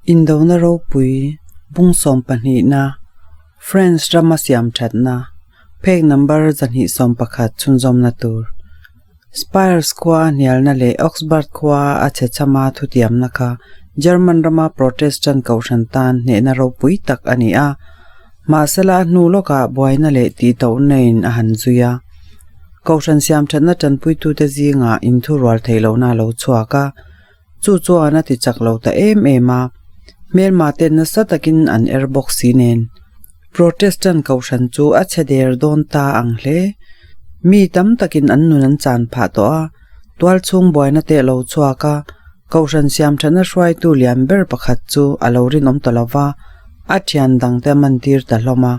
Indona ropui bung sawmpahnihna, France rama siam thatna, phek number 211 chhunzawmna tur. Spires khua a hnialna leh Augsburg khua a chhechhama thutiamna kha German rama Protestant kohhran tan hnehna ropui tak a ni a. Mahsela a hnu lawkah buaina leh tihtohnain a han zui a. Kohhran siam thatna tanpuitute zingah inthurual theih lohna a lo chhuak a. Chu chuan a ti chak lo ta em em a, hmelma ten nasa takin an er bawk si nen. Protestant kohhran chu a chhe der dawn ta ang hle. Mi tam takin an nun an chan phah tawh a, tualchhung buaina te a lo chhuak a, kohhran siam thatna hruaitu lian ber pakhat chu a lo rinawm ta lo va, a thian dangte a mantir ta hlawm a.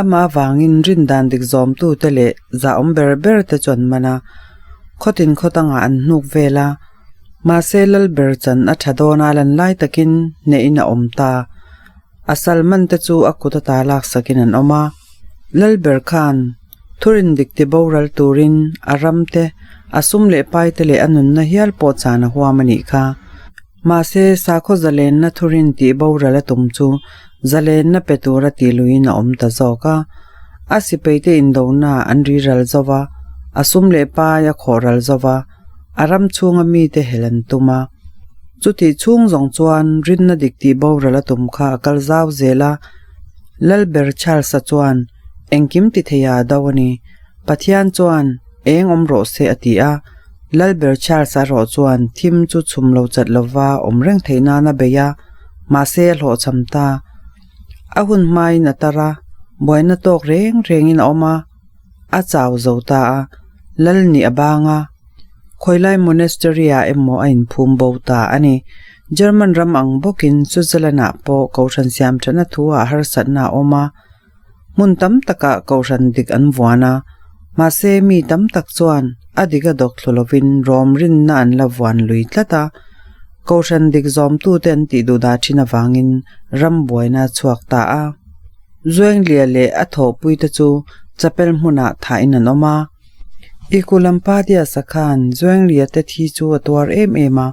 Amah avangin rindan dik zawmtute leh zahawm ber ber te chu an man a, khawtin khawtangah an hnuk vel a. Mahse Lalber chan a tha dawn a lan lai takin hnehin a awm ta. A sal man te chu a kut ata laksakin an awm a. Lalber khan thurin dik ti boral turin a ram te, a sum leh pai te leh a nunna hial pawh chan a huam a nih kha. Mahse sakhaw zalenna thurin tih boral a tum chu zalenna pe tura tih luiin a awm ta zawk a. A sipaite indona an riral zo va, a sum leh pai a khawh ral zo va. A ram chhunga mite hel an tum a, chutih chhung zawng chuan rinna dik tih boral a tum kha a kal zau zel a, Lalber Charles-a chuan engkim ti thei a do a ni. Pathian chuan eng awm rawh se a ti a, Lalber Charles-a erawh chuan thim chu chhum lo chat lova awm reng theih nan a bei a, mahse a hlawhchham ta. A hun hmain a tar a, buaina tawk reng rengin a awm a. A chau zo ta a, Lal nih a bang a, khawilai monastery-ah emaw a inphum bo ta a ni. German ram ang bawkin Switzerland-ah pawh kohhran siam thatna thu-ah harsatna a awm a, hmun tam takah kohhran dik an vuan a, mahse mi tam tak chuan a dik a dawk thlu lovin rawm rinna an la vuan lui tlat a, kohhran dik zawmtute an tih duh dah thin avangin ram buaina a chhuak ta a. Zuenglia leh a thawhpuite chu chapel hmunah thahin an awm a. Ikulampa-Diasa khan Zuenglia te thi chu a tuar em em a,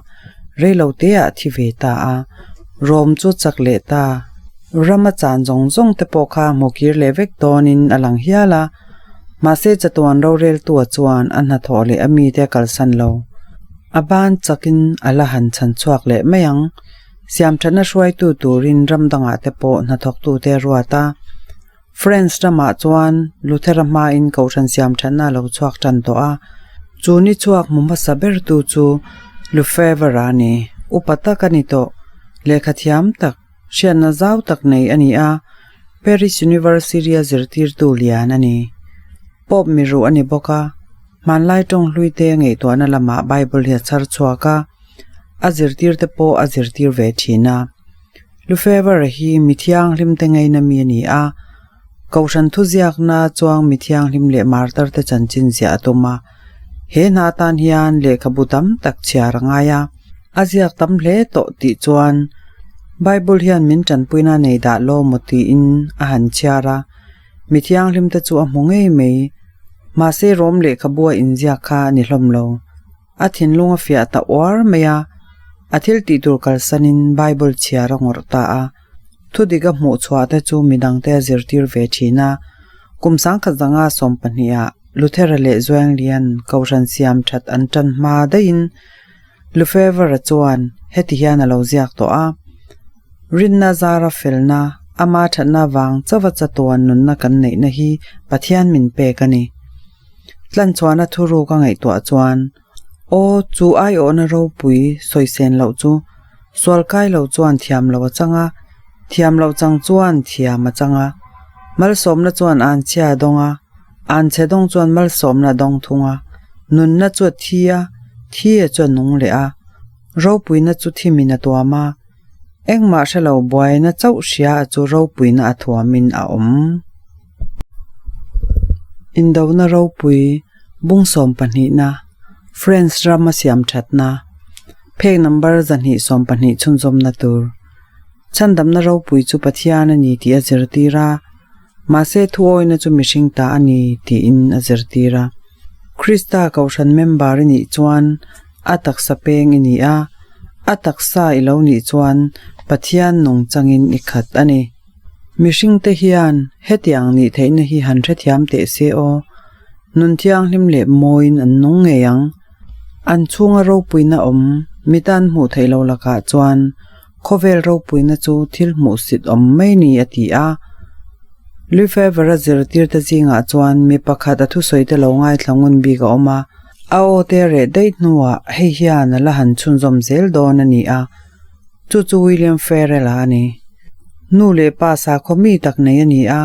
reiloteah a thi ve ta a. Rom chu chak leh ta. Rama chan zawng zawng te pawh kha hmukir leh vek dawnin a lang hial a. Mahse chatuan roreltua chuan a hnathawh leh a mite a kalsan lo. A ban chakin a la han chhan chhuak leh mai ang. Siamthatna hruaitu turin ram dangah te pawh hnathawktute a ruat a. France ramah chuan Luthera hmain kohhran siamthatna a lo chhuak tan tawh a. Chu ni chhuak hmu hmasa bertu chu Lefevre a ni. Upa tak a ni tawh. Lehkha thiam tak, hriatna zau tak nei a ni a. Paris University a zirtirtu lian a ni. Pope miruh a ni bawk a. Hmanlai tawng hluite ngaihtuahna lamah Bible hi a chhar chhuak a. A zirtirte pawh a zirtir ve thin a. Lufever hi mi thianghlim te ngaina mi a ni a, Kohhran thuziakna chuang mi thianghlim leh martar te chanchin ziah a tum a. He hna atan hian lehkhabu tam tak chhiar a ngai a, a ziak tam hle tawh tih chuan Bible hian min tanpuina nei dah law maw tiin a han chhiar a, mi thianghlim te chu a hmu ngei mai. Mahse Rom lehkhabu a inziak kha a ni hlawm lo. A thinlung a fiah ta uar mai a, a thil tih tur kalsanin Bible chhiar a ngawrh ta a. Thudik a hmuh chhuah te chu midangte a zirtir ve thin a. Kum sangkhat zanga sawmpahnih ah Luthera leh Zwinglian Kohhran siam that an tan hma daihin Lefevre-a chuan heti hian a lo ziak tawh a, Rinna zara felna, ama thatna vang chauha chatuan nunna kan neihna hi Pathian min pek a ni. Tlanchhuahna thuruk a ngaihtuah chuan, Aw, chu aiawhna ropui sawisen loh chu sual kai lo chuan thiam lo a chang a, thiam loh chang chuan thiam a chang a. Malsawmna chuan anchhia a dawng a, anchhe dawng chuan malsawmna a dawng thung a. Nunna chu a thi a, thi a chu a nung leh a. Ropuina chu thimin a tuam a, engmah hre lo buaina chauh hria a chu ropuina a thuamin a awm. Indona ropui bung sawmpahnihna, France rama siam thatna, phek number 220 chhunzawmna tur. Chhandamna ropui chu Pathian a ni tih a zirtir a, mahse thuawina chu mihring ta a ni tiin a zirtir a. Krista Kohhran member i nih chuan a taksa peng i ni a, a taksa i lo nih chuan. Pathian nungchangin i khat a ni. Mihringte hian hetiang nih theihna hi han hrethiam teh se aw. Nun thianghlim leh mawiin an nung ngei ang. An chhunga ropuina awm mi tan hmuh theih lo lakah chuan khawvel ropuina chu thil hmuhsit awm mai ni a ti a. Lefevre-a zirtirte zingah chuan mi pakhat a thusawite lo ngaithla ngun bik a awm a, a aw te reh daih hnuah hei hian a la han chhunzawm zel dawn a ni a. Chu chu William Farrell-a a ni. Nu leh pa sakhaw mi tak nei a ni a,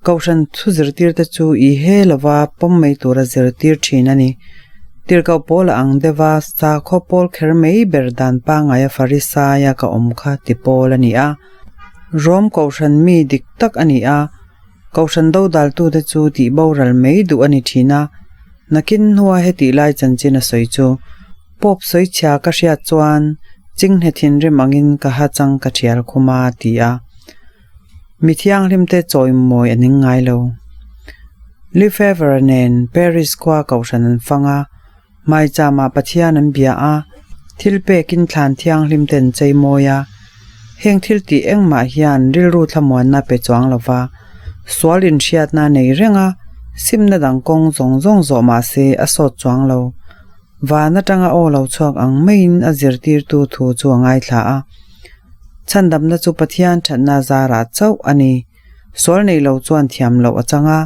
Kohhran thu zirtirte chu i he lova pawm mai tura zirtir thin a ni. Tirhkoh pawl a ang deuh a, sakhaw pawl kher mai ber dan pangaia Farisaia ka awm kha ti pawl a ni a. Rom Kohhran mi dik tak a ni a, Kohhran dodaltute chu tih boral mai duh a ni thin a. Nakin hnua hetih lai chanchin a sawi chu Pope sawichhia ka hriat chuan chinghne thinrim angin ka ha chang ka thial khum a ti a. Mi thianghlimte chawimawi a ning ngai lo. Lefevre nen Paris khua kohhran an fang a, Maichama Pathian an bia a, thil pekin thlan thianghlimte an cheimawi a. Heng thil tih engmah hian rilru thlamuanna pe chuang lo va, sual inhriatna nei reng a, simna dang kawng zawng zawng zawh mah se a sawt chuang lo. Van atanga aw lo chhuak ang maiin a zirtirtu thu chu a ngaithla a. Chhandamna chu Pathian thatna zarah chauh a ni. Sual nei lo chuan thiam loh a chang a,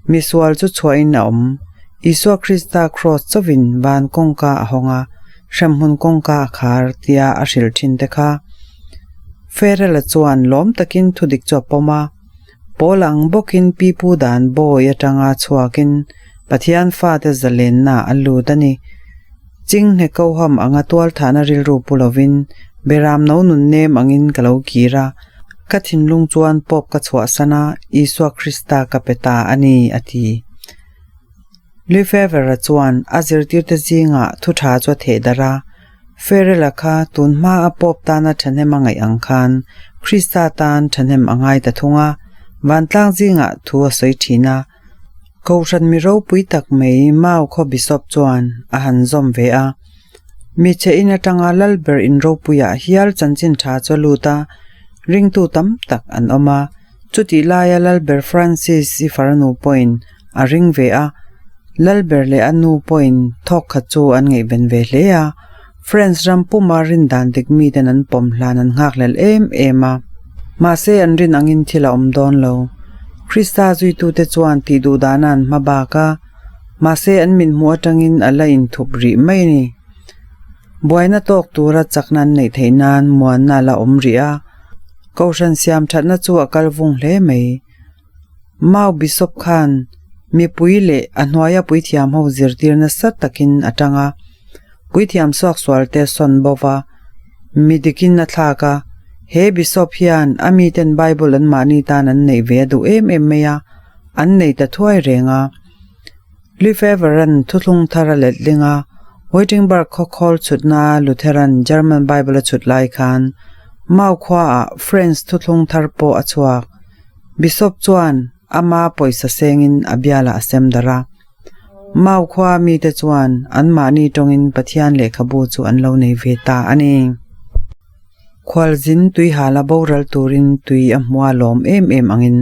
mi sual chu chhuahin a awm. Isua Krista kraws chauhin van kawngka a hawng a, hremhmun kawngka a khar tia a hrilh thin te kha. Ferrell-a chuan lawm takin thudik chu a pawm a. Pawl ang bawkin pipu dan bawi atanga chhuakin Pathian fate zalenna a lut a ni. Chinghne koham anga tualthahna rilru pu lovin Beram no nun nem angin ka lo kir a, ka thinlung chuan pawp ka chhuahsan a, Isua Krista ka pe ta a ni, a ti. Lefevre-a chuan a zirtirte zingah thu tha chu a theh darh a, Ferrell-a kha tun hma a pawp tana thahnem a ngaih ang khan Krista tan thahnem a ngai ta thung a, vantlang zingah thu a sawi thin a. Kohhran mi ropui tak mai Mau khaw Bishop chuan a han zawm ve a. Mi che in atanga Lalber in ropuiah hial chanchin tha chu a lut a, ringtu tam tak an awm a. Chutih laia Lalber Francis i farnu pawhin a ring ve a, Lalber leh a nu pawhin thawk khat chu an ngaihven ve hle a, France ram puma rin dan dik miten an pawm hlan an nghakhlel em em a. Mahse an rin angin thil a awm dawn lo. Krista zuitute chuan tih duh dana an hma bak a, mahse an mit hmuh atangin a la inthup rih mai a ni. Buaina tawk tura chakna an neih theih nan muanna a la awm rih a, Kohhran siam thatna chu a kal vung hle mai. Mau Bishop khan mipui leh a hnuaia puithiam ho zirtir nasa takin a tang a, puithiam suaksual te sawn bo va, mi dikin a thlak a. He Bishop hian a miten Bible an mahni tan an neih ve a duh em em mai a, an nei ta thuai reng a. Lefevre-a'n thuthlung thar a letling a, Wittenberg khawkhawl chhutna Lutheran German Bible a chhut lai khan Mau khuaah French thuthlung thar pawh a chhuak. Bishop chuan ama pawisa sengin a bialah a sem darh a. Mau khua mite chuan anmahni tawngin Pathian lehkhabu chu an lo nei ve ta a ni. Khualzin tuihala boral turin tui a hmua lawm em em angin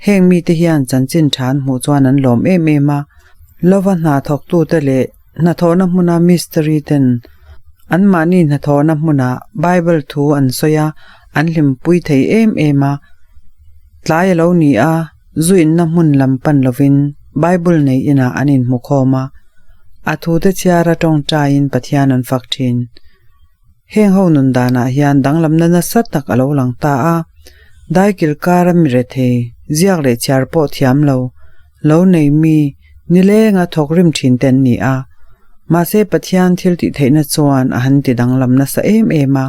heng mite hian chanchin tha an hmuh chuan an lawm em em a. Lova hna thawktute leh hnathawhna hmuna mistiri ten anmahni hnathawhna hmunah Bible thu an sawi a, an hlimpui thei em em a. Tlai a lo ni a, zu inna hmun lam pan lovin Bible nei inah an inhmu khawm a, a thute chhiara tawngtaiin Pathian an fak thin. Heng ho nun danah hian danglamna nasa tak a lo lang ta a, daikil kara mi rethei, ziak leh chhiar pawh thiam lo, lo nei mi, nilenga thawk rim thin te an ni a. Mahse Pathian thil tih theihna chuan a han ti danglam nasa em em a,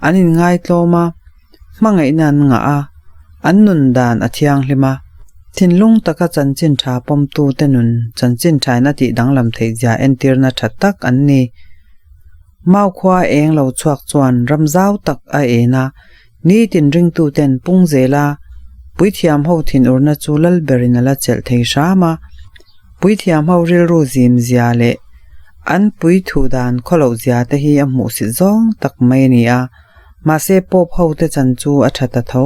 an inngai tlawm a, hmangaihna an ngah a, an nun dan a thianghlim a, thinlung taka chanchin tha pawmtute nun chanchin thain a tih danglam theih zia entirna tha tak an ni. Mau khua eng lo chhuak chuan ram zau tak a en a, nitin ringtuten pung zel a, puithiam ho thinurna chu lal berin a la chelh thei hram a, puithiam ho rilru zim zia leh an pui thu dan khawloh zia te hi a hmuhsit zawng tak mai a ni a. Mahse Pope hote chan chu a tha ta tho.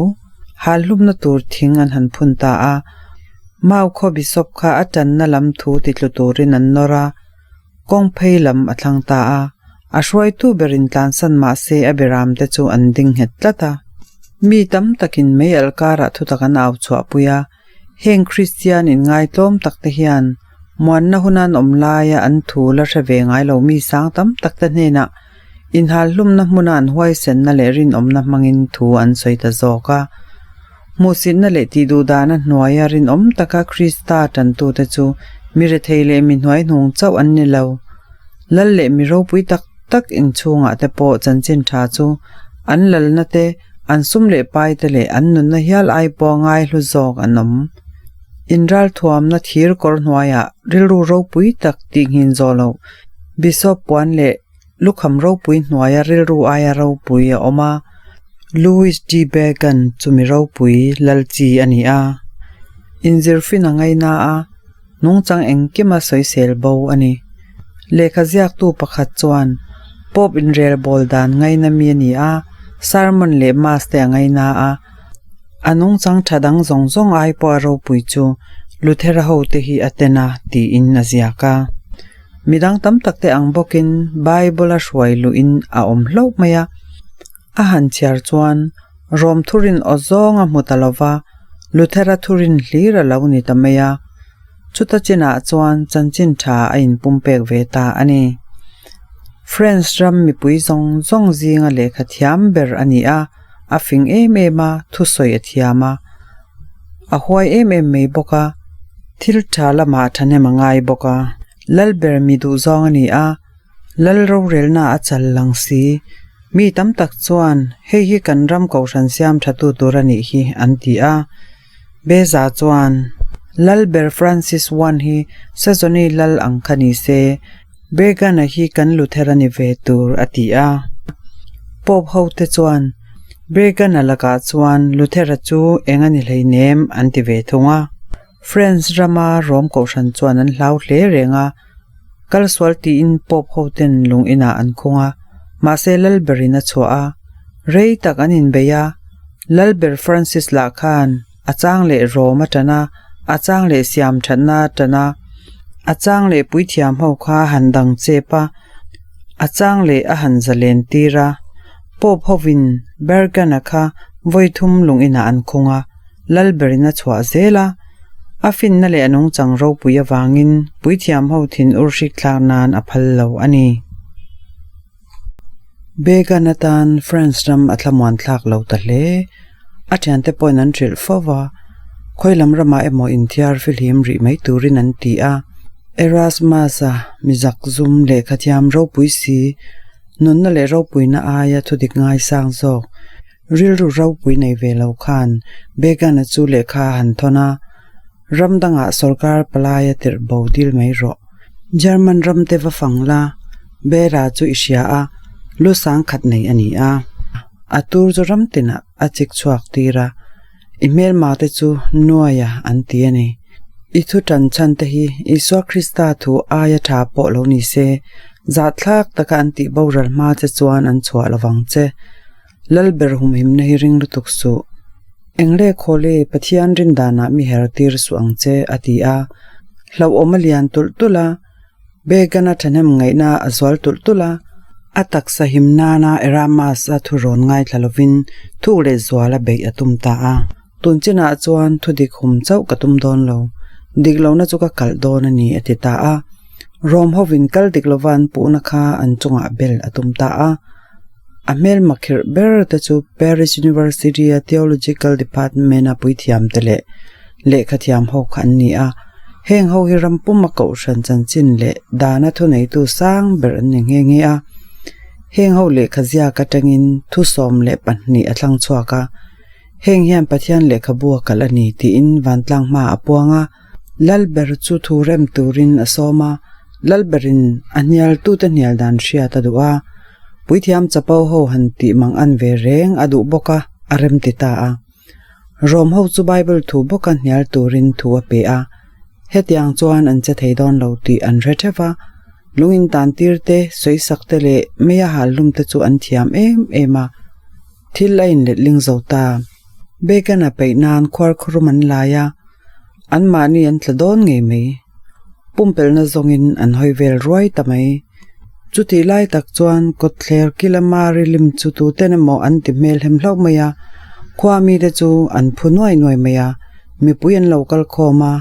Hal hlumna tur thing an han phun ta a. Mau khaw Bishop kha a tanna lam thu titlu turin an nawr a, kawng phei lam a thlang ta a. A hruaitu berin tlansan mahse a beram te chu an ding nghet tlat a. Mi tam takin mei alh karah thutak an au chhuahpui a. Heng Kristian inngaitlawm tak te hian muanna huna an awm laia an thu la hre ve ngai lo mi sang tam tak te hnenah inhalhlumna hmuna an huaisenna leh rinawmna hmangin thu an sawi ta zawk a. Hmuhsitna leh tihduhdahna hnuaia rinawm taka Krista tantute chu mi rethei leh mi hnuaihnung chauh an ni lo. Lal leh mi ropui tak tak inchhungah te pawh chanchin tha chu an lalna te An sum leh pai te leh an nunna hial ai pawh ngai hlu zawk an awm. Inralthuamna thir kawr hnuaiah rilru ropui tak tih nghin zawh loh Bishop puan leh lukham ropui hnuaia rilru aia ropui a awm a. Louis de Bergen chumi ropui lal chi a ni a. Inzirfin a ngaina a, nungchang engkima sawisel bo a ni. Lehkha ziaktu pakhat chuan Pope inrel bawl dan ngaina mi a ni a, sermon leh mass te a ngaina a. A nungchang tha dang zawng zawng ai pawh a ropui chu Luthera hote hi a ten a tiin a ziak a. Midang tam tak te ang bawkin Bible a hruai luhin a awm hlauh mai a. A han chhiar chuan Rom thurin aw zawng a hmu ta lo va, Luthera thurin hlir a lo ni ta mai a. Chuta chinah chuan chanchin tha a inpumpek ve ta a ni. France ram mipui zawng zawng zinga lehkha thiam ber a ni a, a fing em em a, thusawi a thiam a, a huai em em mai bawk a, thil tha lamah thahnem a ngai bawk a. Lalber mi duhzawng a ni a, Lal rorelna a chal lang si. Mi tam tak chuan, Hei hi kan ram kohhran siam thatu tur a nih hi, an ti a. Beza chuan, Lal ber Francis I hi Sazoni lal ang kha ni se, Bergana hi kan Luther a ni ve tur, a ti a. Pope hote chuan, Bergana lakah chuan Luthera chu eng a ni hleinem, an ti ve thung a. France rama Rom kohhran chuan an hlau hle reng a, kal sual tiin Pope hoten lung inah an khung a, mahse Lalberin a chhuah a, rei tak an inbei a, Lalber Francis lah khan a chang leh Rom a tan a, a chang leh siam thatna a tan a, a chang leh puithiam ho kha a han dang chep a, a chang leh a han zalen tir a, Pope hovin Bergana kha vawi thum lung inah an khung a. Lalberin a chhuah zel a, a finna leh a nungchang ropui avangin puithiam ho thin ur hrik thlak nan a phal lo a ni. Began atan France ram a thlamuan thlak lo ta hle. A thiante pawhin an hrilh fo va, khawi lam ramah emaw inthiar fihlim rih mai turin an ti a. Erasmus-a mizak zum lehkhathiam ropui si, nunna leh ropuina aia thudik ngaisang zawk, Rilru ropui nei ve lo khan Began-a chu lehkha a han thawn a, Ram dangah sorkar palai a tirh bo dil mai rawh. German ram te va fang la, Bera chu i hria a, lu sang khat nei a ni a. A tur chu ram tinah a chik chhuak tir a, i hmelma te chu nuaia an ti a ni. I thu tan chhan te hi Isua Krista thu aia tha pawh lo ni se, zahthlak taka an tih boral hma che chuan an chhuah lovang che. Lalber humhimna hi ring lutuk suh. Engle khawle Pathian rin danah mi her tir suh ang che, a ti a. Hlauhawm a lian tulh tulh a, Began-a thahnem ngaihna a zual tulh tulh a. A taksa him nana Eramas-a thu rawn ngaithla lovin thuk leh zual a beih a tum ta a. Tun chinah chuan thu dik hum chauh ka tum dawn lo, dik lohna chu ka kalh dawn a ni, a ti ta a. Rom hovin kal dik lova an puhna kha an chungah bel a tum ta a. A hmelma khirh ber te chu Paris University-a Theological Department-a puithiam te leh lehkha thiam ho kha an ni a. Heng ho hi ram puma kohhran chanchin leh dana thuneitu sang ber an ni nghe nghe a. Heng ho lehkha ziak atangin thu 12 a thlang chhuak a. Heng hian Pathian lehkhabu a kalh a ni tiin vantlang hma a puang a. Lalber chu thu rem turin a sawm a, Lalberin a hnialtute hnial dan hriat a duh a, puithiam chapo ho han tih mang an ve reng a duh bawk a, a rem ti ta a. Rom ho chu Bible thu bawka hnial turin thu a pe a, hetiang chuan an che thei dawn lo tih an hre theuh a, lungin tan tir te, sawisak te leh meia hal hlum te chu an thiam em em a. Thil a inletling zo ta. Bacon-a peih nan khuarkhurum an lai a, anmahni an tla dawn ngei mai. Pumpelhna zawngin an hawi vel ruai ta mai. Chutih lai tak chuan kawtthler kila Mari lim chu tuten emaw an ti hmel hem hlauh mai a, khua mite chu an phu nuai nuai mai a, mipui an lo kal khawm a,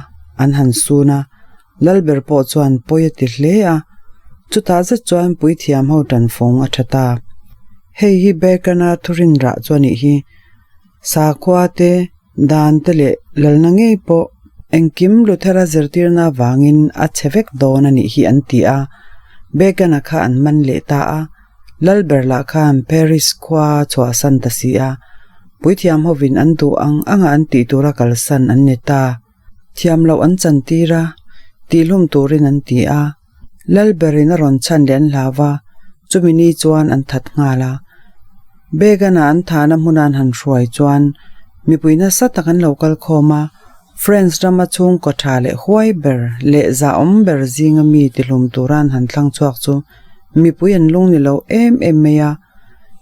an han sun a, Lalber pawh chuan pawi a ti hle a, chutah zet chuan puithiam ho tanfawng a tha ta. Hei hi Bacon-a thurin rah chu a nih hi. Sakhua te, dan te leh lalna ngei pawh engkim Luthera zirtirna avangin a chhe vek dawn a nih hi an ti a, Bacon-a kha an man leh ta a, Lalber lah khan Paris khua chhuahsan ta si a, puithiam hovin an duh ang anga an tih tura kalsan an ni ta. Thiam loh an chantir a, tihlum turin an ti a. Lalberin a rawn chhan leh an hlau va, chumi ni chuan an that nghal a. Began-a an thahna hmuna an han hruai chuan mipui nasa tak an lo kal khawm a, France rama chhungkaw tha leh huai ber leh zahawm ber zinga mi tihlum tura an han thlang chhuak chu mipui an lung ni lo em em mai a.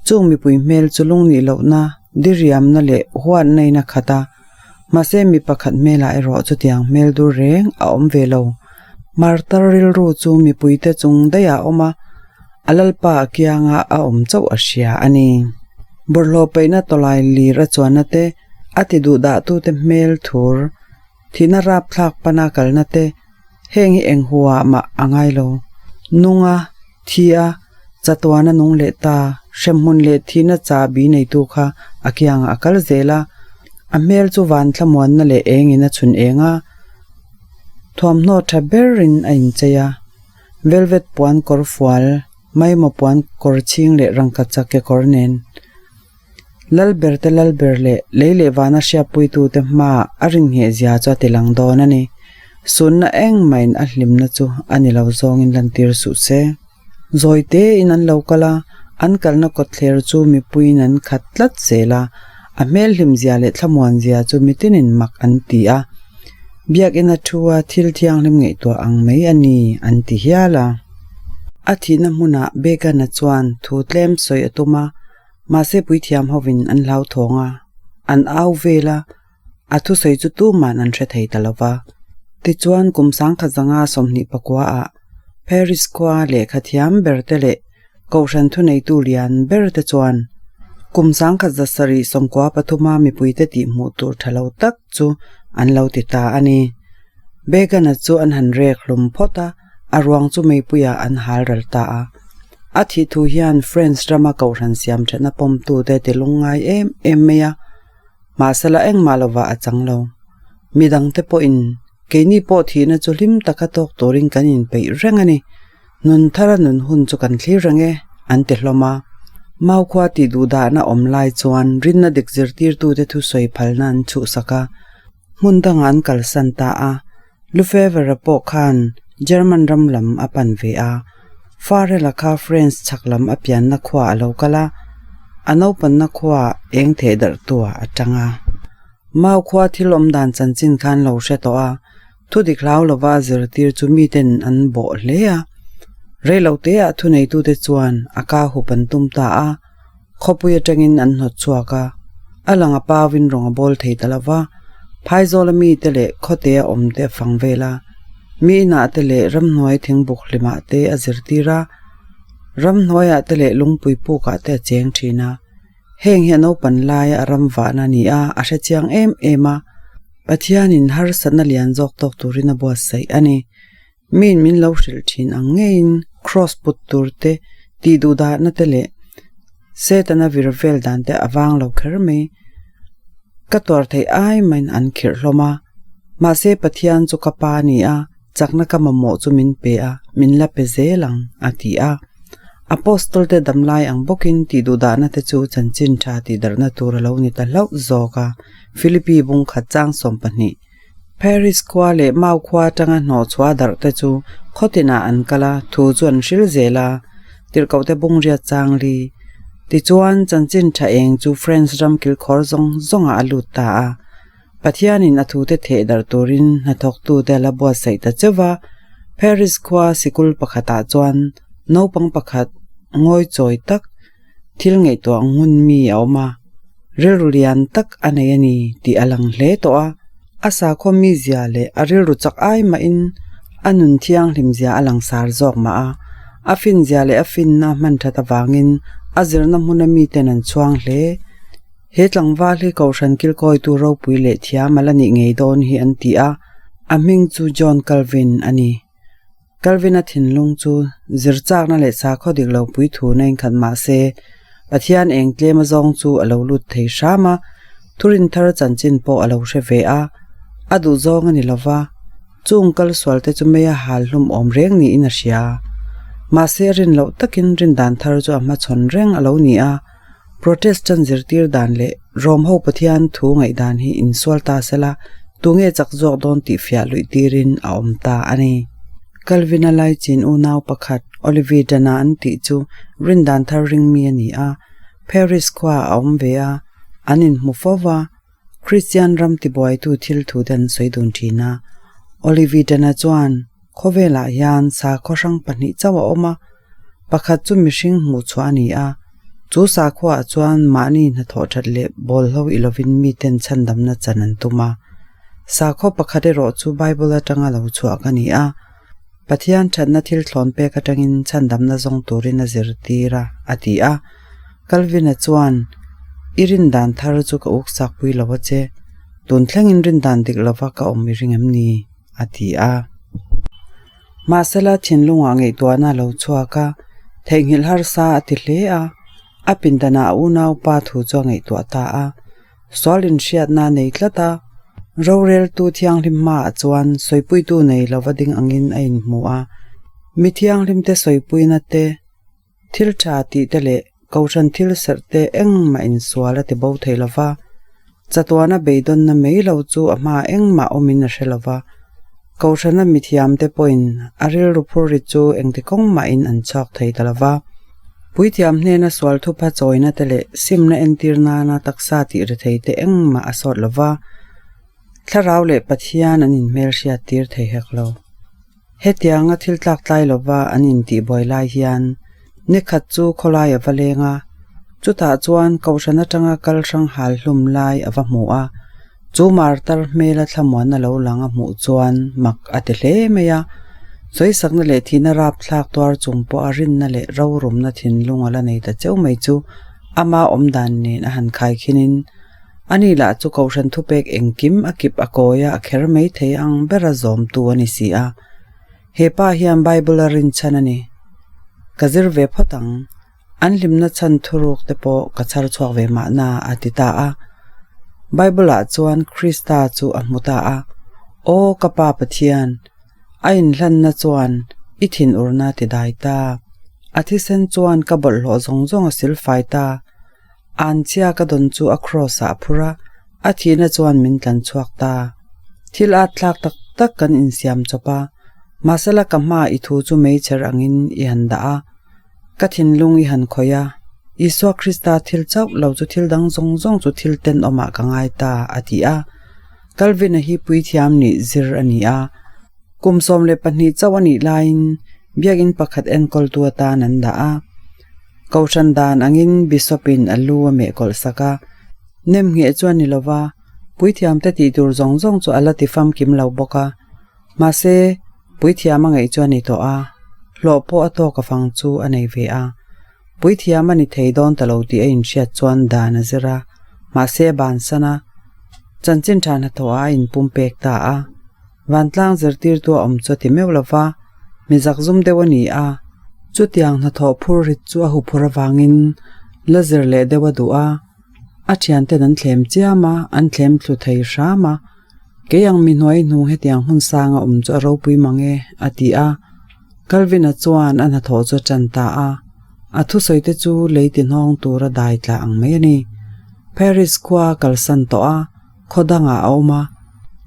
Chung mipui hmel chu lung nih lohna, diriamna leh huatna in a khat a. Mahse mi pakhat hmelah erawh chutiang hmel dur reng a awm ve lo. Martar rilru chu mipuite chung daih ah a awm a, a lalpa a kianga a awm chauh a hria a ni. Bawlhhlawh peihna tawlai lir a chuanna te, a ti duh dahtute hmel thur, thihna rapthlak pana kalna te, Heng hi eng huah mah a ngai lo. Nunga, thi a, chatuana nung leh ta, hremhmun leh thihna chahbi neitu kha a kiangah a kal zel a. A hmel chu van thlamuanna leh engin a chhun eng a, thuamhnaw tha berin a inchei a. Velvet puan kawr fual, maimaw puan kawr chhing leh rangkachak kekawr nen. Lalber te lalber leh lei leh vana hriatpuitute hmaah a ringheh zia chu a ti lang dawn a ni. Sunna engmahin a hlimna chu a ni lo zawngin lantir suh se. Zawi tein an lo kal a, an kalna kawtthler chu mipuiin an khat tlat zel a, a hmel hlim zia leh thlamuan zia chu mitinin mak an ti a. Biakina thu a thil thianghlim ngaihtuah ang mai a ni an ti hial a. A thihna hmunah Bacon-a chuan thu tlem sawi a tum a, Mahse puithiam hovin an hlauthawng a, an au vel a, a thusawi chu tuman an hre thei ta lo va. Tichuan kum sangkhat zanga 24 ah Paris khua lehkha thiam ber te leh Kohhran thuneitu lian ber te chuan kum 1793 a mipuite tihhmuh tur tha lo tak chu an lo ti ta a ni. Bacon-a chu an han rek hlum phawt a, a ruang chu meipuiah an hal ral ta a. A thih thu hian France rama kohhran siam thatna pawmtute ti lungngai em em mai a, mahsela engmah lovah a chang lo. Midangte pawhin keini pawh thihna chu hlim taka tawk turin kan inpeih reng a ni. Nun thara nun hun chu kan thlir reng e, an ti hlawm a. Maukhua tih duhdahna awm lai chuan rinna dik zirtirtute thusawi phalna an chhuhsak a, hmun dangah an kalsan ta a. Lefebvre-a pawh khan German ram lam a pan ve a, Farel-a kha France chhak lam a pianna khua a lo kal a, a naupanna khua eng theh darh tuah a tang a. Mau khua thil awm dan chanchin khan lo hre tawh a, thu dik hlau lova zirtir chu miten an bawh hle a. Reiloteah thuneitute chuan a ka hup an tum ta a, Khawpui atangin an hnawt chhuak a, a lang a pauin rawng a bawl thei ta lo va, phaizawla mite leh khawtea awmte a fang vel a, mi inah te leh ramhnuai thingbuk hlimah te a zirtir a, ramhnuaiah te leh lungpui pukah te a cheng thin a. Heng hi a naupan laia a ram vahna a ni a, a hrechiang em em a, Pathianin harsatna lian zawk tawk turin a buatsaih a ni. Miin min lo hrilh thin ang ngeiin cross put tur te, tih duh dahna te leh Setana vir vel dan te a vang lo kher mai. Ka tuar theih ai maiin an khirh hlawm a, mahse Pathian chu ka pa a ni a, chakna ka mamawh chu min pe a, min la pe zel ang, a ti a. Apostol te damlai ang bawkin tih duh dahna te chu chanchin tha tih darhna tur a lo ni ta hlauh zawk a, Philippi bungkhat chang 12. Paris khua leh Mau khua atanga hnawhchhuah darh te chu khaw tinah an kal a, thu chu an hril zel a, tirhkohte bungriat chang li. Tichuan, chanchin tha eng chu France ram kilkhawr zawng zawngah a lut ta a. Pathianin a thute theh darh turin hnathawktute a la buatsaih ta cheuh va, Paris khua sikul pakhatah chuan naupang pakhat ngawi chawi tak thil ngaihtuah ngun mi a awm a. Rilru lian tak a nei a ni tih a lang hle tawh a, a sakhaw mizia leh a rilru chak ai mahin a nun thianghlim zia a langsar zawk mah a, a finzia leh a finna hman that avangin a zirna hmuna miten an chhuang hle. He tlangval hi Kohhran kilkawitu ropui leh thiam a la nih ngei dawn hi an ti a, a hming chu John Calvin a ni. Calvin-a thinlung chu zirchakna leh sakhaw dik lo pui thu na inkhat mah se, Pathian eng tlem a zawng chu a lo lut thei hram a, thurin thar chanchin pawh a lo hre ve a, a duh zawng a ni lo va, chung kal sual te chu mei a hal hlum awm reng niin a hria. Mahse a rin loh takin rindan thar chu a hmachhawn reng a lo ni a, Protestant zirtir dan leh Rom ho Pathian thu ngaihdan hi insual ta sela, tunge chak zawk dawn tih fiah luih tirin a awm ta a ni. Calvin-a laichin unau pakhat Olivier Dana an tih chu rindan thar ringmi a ni a, Paris khuaah a awm ve a, an inhmu fo va, Kristian ram tibuaitu thil thu te an sawi dun thin a. Olivier Dana chuan khawvelah hian sakhaw hrang pahnih chauh a awm a, Pakhat chu mihring hmuh chhuah a ni a, chu sakhuaah chuan mahni hnathawh that leh bawlhlo i lovin miten chhandamna chan an tum a. Sakhaw pakhat erawh chu Bible atanga lo chhuah ka ni a, Pathian thatna thil thlawn pek atangin chhandamna zawng turin a zirtir a, a ti a. Calvin-a chuan, I rindan thar chu ka uksak pui lo a che, tun thlengin rindan dik lova ka awm i ring em ni? a ti a. Mahsela thinlungah ngaihtuahna a lo chhuak a, theihnghilh harsa a ti hle a, a pindanah a unaupa thu chu a ngaihtuah ta a. Sual inhriatna a nei tlat a, roreltu thianghlim hmaah chuan sawipuitu nei lova ding angin a inhmu a, mi thianghlimte sawipuina te, Thil tha tih te leh kohhran thil serh te engmah insual a ti bo thei lo va, chatuana beidawnna mai lo chu a hma engmah awmin a hre lo va, kohhrana mithiam te pawhin a rilru phur ri chu engti kawng mahin an chhuak thei ta lo va. Puithiam hnena sual thupha chawina te leh simna entir nana taksa tih ri thei te engmah a sawt lo va, thlarau leh Pathian an inhmelhriat tir thei hek lo. Hetianga thil tlak tlai lova an intihbuai lai hian nikhat chu khawlai a va leng a, chutah chuan kohhran atanga kal hrang hal hlum lai a va hmu a, chu martar hmela thlamuanna lo lang a hmuh chuan mak a ti hle mai a, sawisakna leh thihna rapthlak tuar chung pawha rinna leh rorumna thinlung a la nei ta cheu mai chu ama awmdan nen a han khaikhinin Ani lah chu Kohhran thupek engkim a kip a kawi a, a kher mai thei ang bera zawmtu a ni si a. He pa hian Bible a rinchhan a ni. Ka zir ve phawt ang. An hlimna chhan thuruk te pawh ka chhar chhuak ve mahna a ti ta a. Bible ah chuan Krista chu a hmu ta a. Aw ka Pa Pathian, a inhlanna chuan i thinurna ti dai ta. A thisen chuan ka bawlhhlawh zawng zawng a silfai ta. Anchhia ka dawn chu a cross ah a phur a, a thihna chuan min tlan chhuak ta. Thil at thlak tak tak kan insiam chawp a, mahsela ka hma i thu chu meichher angin i han dah a, ka thinlung i han khawih a, Isua Krista thil chauh lo chu thil dang zawng zawng chu thil tenawmah ka ngai ta, a ti a. Calvin-a hi puithiam nih zir a ni a, kum 12 chauh a nih laiin biakinn pakhat enkawltu atan an dah a. Kohhran dan angin Bishop-in a lu a meh kawlh sak a, nem ngheh chu a ni lo va, puithiamte tih tur zawng zawng chu a la ti famkim lo bawk a. Mahse, puithiam a ngaih chu a ni tawh a, hlawh pawh a tawk avang chu a nei ve a. Puithiam a ni thei dawn ta lo tih a inhriat chuan dan a zir a, mahse a bansan a, chanchin tha hnathawhah a inpumpek ta a. Vantlang zirtirtu a awm chu a ti meuh lo va, mi zakzum deuh a ni a. Chutiang hnathawh phur rit chu a huphur avangin la zir leh deuh a duh a, a thianten an thlem chiam a, an thlem thlu thei hram a. Kei ang mi hnuai hnung hetiang hmun sang a awm chu a ropui mang e, a ti a. Calvin-a chuan a hnathawh chu a tan ta a, a thusawi te chu lei ti hnawng tura dai tla ang mai a ni. Paris khua a kalsan tawh a. Khaw dangah a awm a,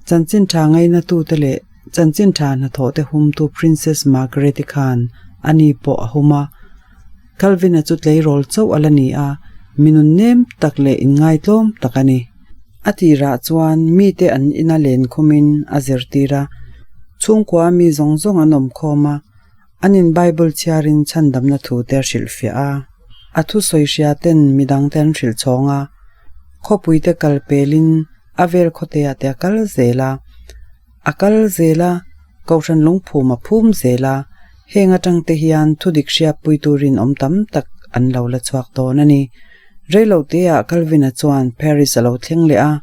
chanchin tha ngainatute leh chanchin tha hnathawhte humtu Princess Margaret-i khan ani pawh a hum a. Calvin-a chu tleirawl chauh a la ni a, mi nun nem tak leh inngaitlawm tak a ni. A tirah chuan mite an ina len khumin a zirtir a, chhungkua mi zawng zawng an awm khawm a, an in Bible chhiarin chhandamna thute a hrilhfiah a. A thusawi hria ten midangte an hrilh chhawng a. Khawpuite kal pelin a vel khawteah te a kal zel a. A kal zel a, Kohhran lungphum a phum zel a, heng atang te hian thudik hriatpui turin awm tam tak an lo la chhuak dawn a ni. Reiloteah Calvin-a chuan Paris a lo thleng leh a.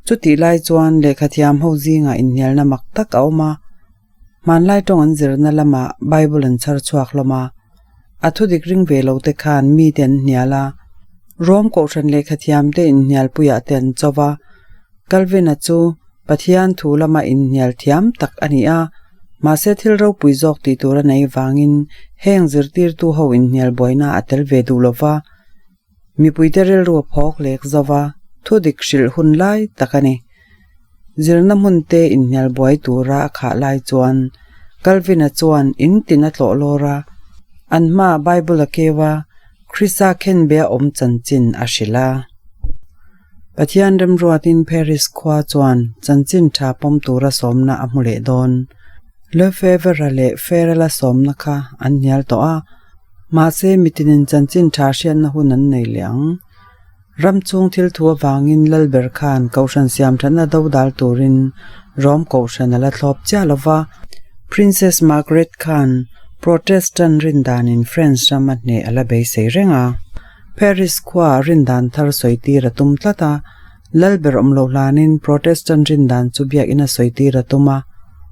Chutih lai chuan lehkhathiam ho zingah inhnialna mak tak a awm a. Hmanlai tawng an zirna lamah Bible an chhar chhuak hlawm a. A thudik ring ve lo te khan mite an hnial a. Rome Kohhran lehkhathiamte inhnialpuiah te an cho va. Calvin-a chu Pathian thu lama inhnial thiam tak a ni a, mahse thil ropui zawk tih tur a nei vangin heng zirtirtu ho inhnial buaina a tel ve duh lo va, mipuite rilru a phawk lek zo va, thu dik hrilh hun lai tak a ni. Zirna hmun te inhnial buai tura a khah lai chuan Calvin-a chuan in tin a tlawh lawr a, an hmaah Bible a keu a, Krista khenbe a awm chanchin a hrilh a. Pathian remruatin Paris khua chuan chanchin tha pawm tura sawmna a hmu leh dawn. Lefevre-a leh Farrell-a sawmna kha an hnial tawh a, mahse mitinin chanchin tha hriatna hun an nei leh ang. Ram chung thil thu avangin Lalber khan Kohhran siamthatna do dal turin Rome Kohhran a la thlawp chiah lo va, Princess Margaret khan Protestant rindanin France ram a hneh a la beisei reng a. Paris khuaah rindan thar sawi tir a tum tlat a, Lalber awm loh hlanin Protestant rindan chu biakina sawi tir a tum a,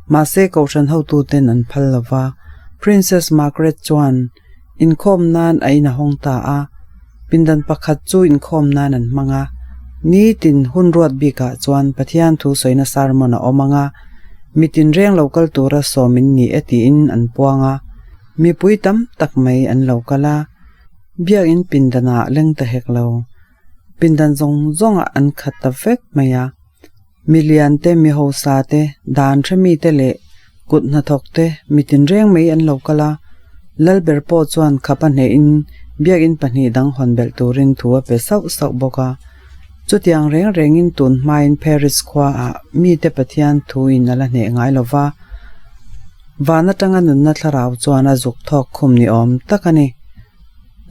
mahse Kohhran hotuten an phal lo va. Princess Margaret chuan inkhawm nan a in a hawng ta a, pindan pakhat chu inkhawm nan an hmang a, nitin hun ruat bikah chuan Pathian thu sawina sermon a awm ang a, mitin reng lo kal tura sawm in ni e tiin an puang a, mipui tam tak mai an lo kal a. Biakinn pindanah leng ta hek lo. Pindan zawng zawngah an khat ta vek mai a. Milian te, mi hausa te, dan hre mite leh kut hnathawk te mi tinreng mai an lo kal a. Lalber pawh chuan khap a hnehin biakinn pahnih dang hawn belh turin thu a pe sauh sauh bawk a. Chutiang reng rengin tun hmain Paris khuaah mite Pathian thuin a la hneh ngai lo va. Van atanga nunna thlarau chuan a zuk thawk khum ni awm tak a ni.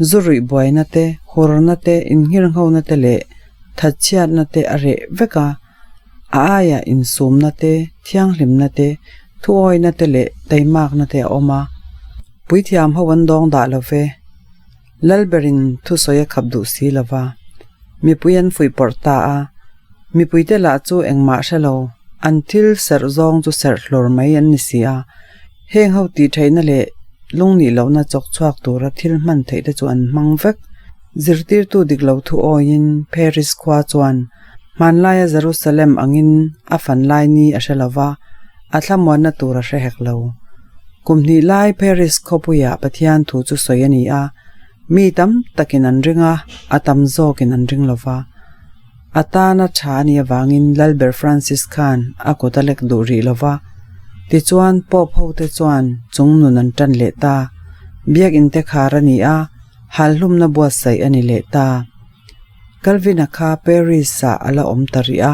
Zu ruih buaina te, hurna te, inngirnghona te leh thatchhiatna te a reh vek a, a aiah insumna te, thianghlimna te, thuawina te leh taimakna te a awm a. Puithiam ho an dawng dah lo ve. Lalberin thusawi a khap duh si lo va, mipui an fuih pawrh ta a, mipuite lah chu engmah hre lo, an thil serh zawng chu serh hlawr mai an ni si a, heng ho tih theihna leh lungnih lohna chawk chhuak tura thil hman theih te chu an hmang vek. Zirtirtu dik lo thu awiin Paris khua chuan hmanlaia Jerusalem angin a fan lai ni a hre lo va, a thlamuanna tur a hre hek lo. Kum hnih lai Paris khawpuiah Pathian thu chu sawi a ni a, mi tam takin an ring a, a tam zawkin an ring lo va. A tana tha a nih avangin Lalber Francis khan a kut a lek duh rih lo va. Tichuan Pope hote chuan chung nun an tan leh ta. Biakinn te khar a ni a, halhlumna buatsaih a ni leh ta. Calvin-a kha Paris-ah a la awm ta rih a.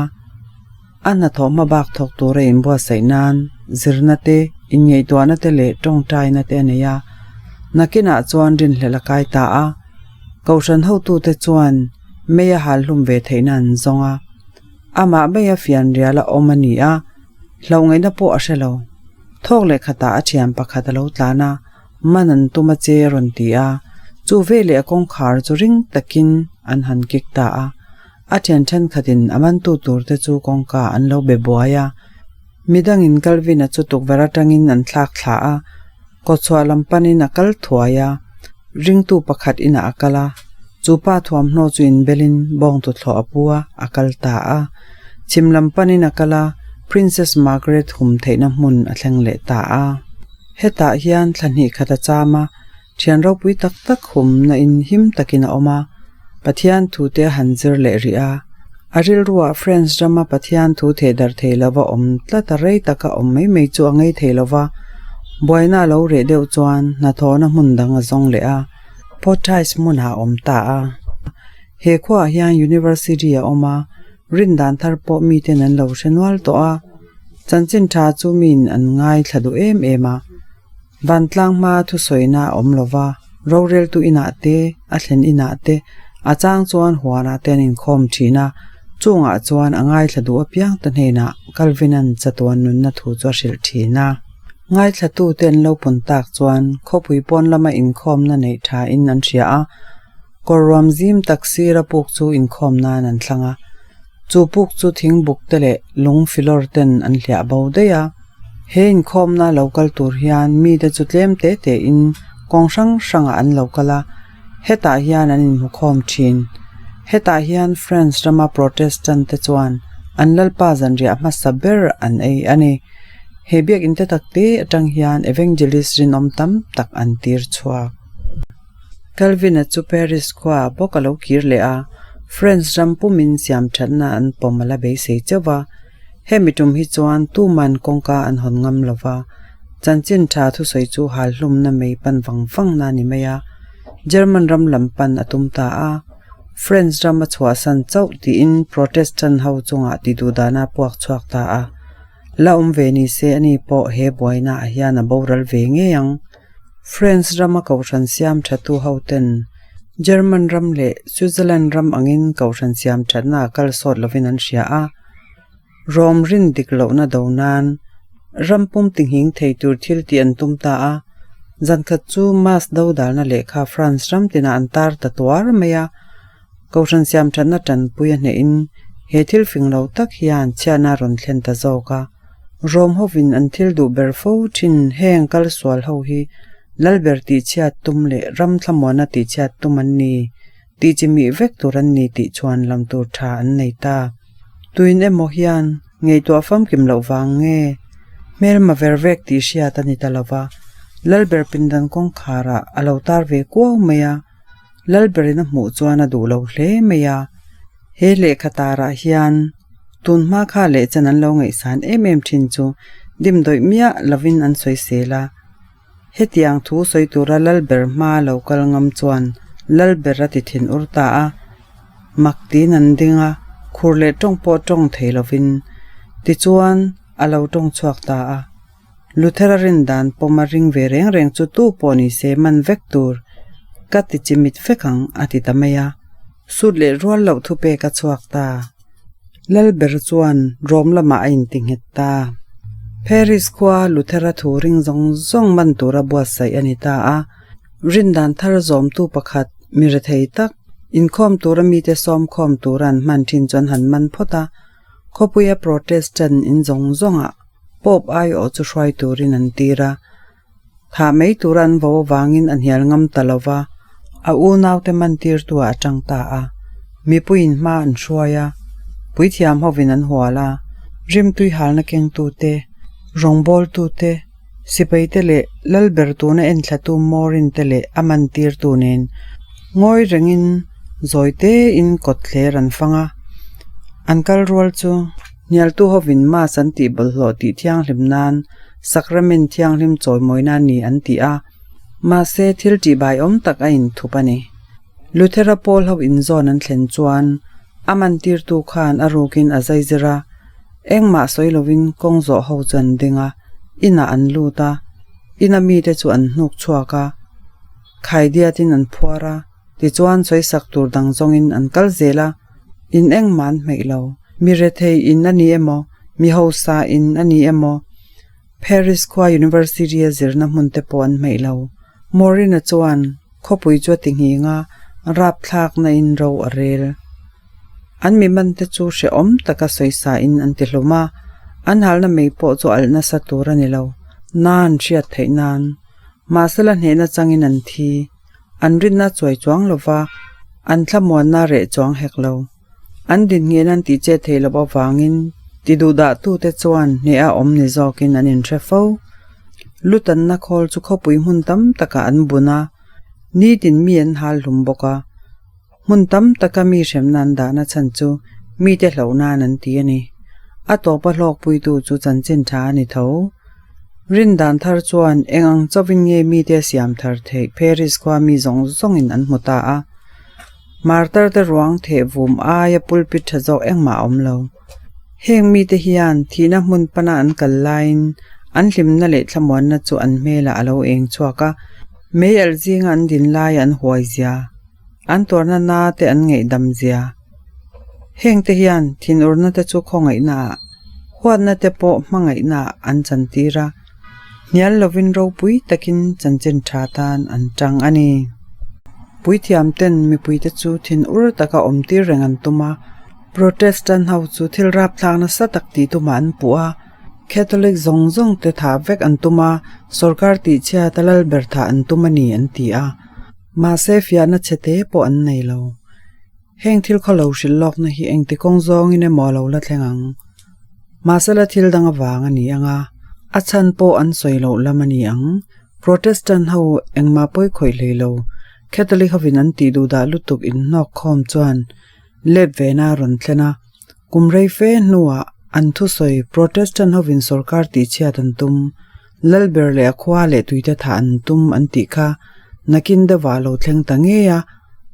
A hnathawh hma bak thawk tura inbuatsaih nan zirna te, inngaihtuahna te leh tawngtaina te a nei a. Nakinah chuan rinhlelh a kai ta a. Kohhran hotute chuan mei a hal hlum ve theihna an zawng a. Amah mai a fianrial a awm a ni a, hlauh ngaihna pawh a hre lo. Thawk leh khatah a thian pakhat a lo tlan a, Man an tum a che a rawn ti a, chu veleh a kawngkhar chu ring takin an han kik ta a. A thian thenkhatin a mantu turte chu kawngka an lo be buai a. Midangin Calvin-a chu tukverh atangin an thlak thla a, kawchhuah lam panin a kal thuai a. Ringtu pakhat inah a kal a, chu pa thuamhnaw chu inbelin bawng tuthlawh a pu a, a kal ta a. Chhim lam panin a kal a, Princess Margaret hum theihna hmun a thleng leh ta a. Hetah hian thla hnih khat a cham a, thian ropui tak tak humna in him takin a awm a, Pathian thu te a han zir leh rih a. A rilruah France rama Pathian thu theh darh thei lova awm tlat a rei taka awm mai mai chu a ngei thei lova, buaina a lo reh deuh chuan hnathawhna hmun dang a zawng leh a, Poitiers hmunah a awm ta a. He khuaah hian University a awm a, rindan thar pawh miten an lo hre nual tawh a. Chanchin tha chu miin an ngaithla duh em em a, vantlang hma thusawina a awm lo va, roreltu inah te, a thlen inah te A chang chuan huanah te an inkhawm thin a, chungah chuan a ngaithla duh apiang te hnenah Calvin-a'n chatuan nunna thu chu a hrilh thin a. Ngaithlatute an lo pun tak chuan khawpui pawn lama inkhawmna neih thain an hria a, kawr ruam zim tak sira puk chu inkhawm nan an thlang a. Chu puk chu thingbuk te leh lung filawr ten an hliah bo daih a. He inkhawmna lo kal tur hian mite chu tlem te tein kawng hrang hrangah an lo kal a, hetah hian an inhmukhawm thin. Hetah hian France rama Protestant te chuan an Lalpa zanriah hmasa ber an ei a ni. He biakinn te tak te atang hian evangelist rinawm tam tak an tir chhuak. Calvin-a chu Paris khuaah bawk a lo kir leh a, France ram pumin siamthatna an pawm a la beisei chauh va. Hemi tum hi chuan tuman kawngka an hawn ngam lo va, chanchin tha thusawi chu hal hlumna mei pan vang vang na ni mai a, German ram lam pan a tum ta a. France ram a chhuahsan chauh tiin Protestant ho chungah ti duhdana puak chhuak ta a. La awm ve ni se ani pawh he buaina ah hian a boral ve ngei ang. France rama kohhran siam thatu hoten German ram leh Switzerland ram angin kohhran siam thatna a kal sawt lovin an hria a. Rome rin dik lohna do nan ram pum tinghing thei tur thil tih an tum ta a. Zankhat chu mass do dalna lehkha France ram tinah an tar ta tuar mai a. Kohhran siam thatna tanpui a hnehin he thil fing lo tak hian chhiatna a rawn thlen ta zawk a. Rom hovin an thil duh ber fo thin heng kal sual ho hi Lalber tihchhiat tum leh ram thlamuanna tihchhiat tum an ni tih chi mih vek tur an ni tih chuan lam tur tha an nei ta. Tuin emaw hian ngaihtuah famkim loh vang nge hmelma ver vek tih hriat a ni ta lova, Lalber pindan kawngkharah a lo tar ve kuau mai a. Lalberin a hmuh chuan a duh lo hle mai a, he lehkha tarah hian tun hma kha leh chan an lo ngaihsan em em thin chu dimdawih miah lovin an sawisel a. Hetiang thu sawi tura Lalber hma lo kal ngam chuan Lalber a ti thin ur ta a, mak tiin an ding a, khur leh tawng pawh tawng thei lovin tichuan a lo tawng chhuak ta a. Luthera rin dan pawm a ring ve reng reng chu tu pawh ni se man vek tur ka ti chimit vek ang a ti ta mai a, sut leh rual loh thupek a chhuak ta. Lalber chuan Rome lamah a inti nghet ta. Paris khua Luthera thu ring zawng zawng man tura buatsaih a ni ta a, rin dan thar zawmtu pakhat mi rethei tak inkhawm tura mite sawmkhawm tura an hman thin chuan han man phawt a, khawpuia Protestant in zawng zawngah Pope aiawh chu hruai turin an tir a, thah mai tura an vo avangin a hnial ngam ta lo va, a unaute mantirtuah a tang ta a. Mipuiin hma an hruai a, puithiam hovin an hual a, rimtui halna kengtute, rawngbawltute, sipaite leh Lalber tuna enthlatu Morin te leh a mantirtu nen ngawi rengin zawi tein kawtthler an fang a, an kal rual chu. Hnialtu hovin Mass an tih bawlhhlawh tih thianghlim nan Sacrament thianghlim chawimawina a ni an ti a, mahse thil tihbaiawm tak a inthup a ni. Luthera pawl ho inzawn an thlen chuan a mantirtu khan a rukin a zaizir a, engmah sawi lovin kawng zawh ho chu an ding a, inah an lut a, ina mite chu an hnuk chhuak a, khaidiatin an phuar a. Tichuan sawisak tur dang zawngin an kal zel a, in engmah an hmeih lo. Mi rethei in a ni emaw, mi hausa in a ni emaw, Paris khua University a zirna hmun te pawh an hmeih lo. Morin-a chuan khawpui chu a ti nghing a, rapthlakna in ro a rel. An mi man te chu hrehawm taka sawisa in an ti hlum a, an halna mei pawh chu alh nasa tur a ni lo, nan hriat theih nan. Mahsela hnehna changin an thi. An rinna chuai chuang lo va, an thlamuanna reh chuang hek lo. An dinnghen an tih chet theih loh avangin ti duhdahtute chuan hneh a awm ni zawkin an inhre fo. Lutanna khawl chu khawpui hmun tam takah an bun a, nitin mi an hal hlum bawk a. Hmun tam taka mi hremna an dahna chhan chu mite hlauh nan an ti a ni. A tawpa hlawkpuitu chu chanchin tha a ni tho. Rindan thar chuan eng ang chauhin nge mite siam thar theih Paris khua mi zawng zawngin an hmu ta a. Martar te ruang theh vum aia pulpit tha zawk engmah a awm lo. Heng mite hian thihna hmun pana an kal laiin an hlimna leh thlamuanna chu an hmelah a lo eng chhuak a, mei alh zinga an din laia an huai zia. An tuarna na te an ngaihdam zia. Heng te hian thinurna te chu khawngaihna ah, huatna te pawh hmangaihna ah an chantir a, hnial lovin ropui takin chanchin tha tan an tang a ni. Puithiam ten mipui te chu thinur taka awm tir reng an tum a, Protestant ho chu thil rapthlak nasa tak tih tumah an puh a, Catholic zawng zawng te thah vek an tum a, sorkar tihchhiat a lal ber thah an tum a ni an ti a. Mahse fiahna chhe te pawh an nei lo. Heng thil khaw lo hrilh lawkna hi engti kawng zawngin emaw a lo la thleng ang. Mahse la thil dang avang a ni ang a, a chhan pawh an sawi loh lam a ni ang. Protestant ho engmah pawi khawih hlei lo, Catholic hovin an tih duh dah lutuk inhnawk khawm chuan let vena a rawn thlen a. Kum rei fe hnuah an thusawi Protestant hovin sorkar tihchhiat an tum, Lalber leh a khua leh tuite thah an tum an tih kha nakin deuhah a lo thleng ta ngei a,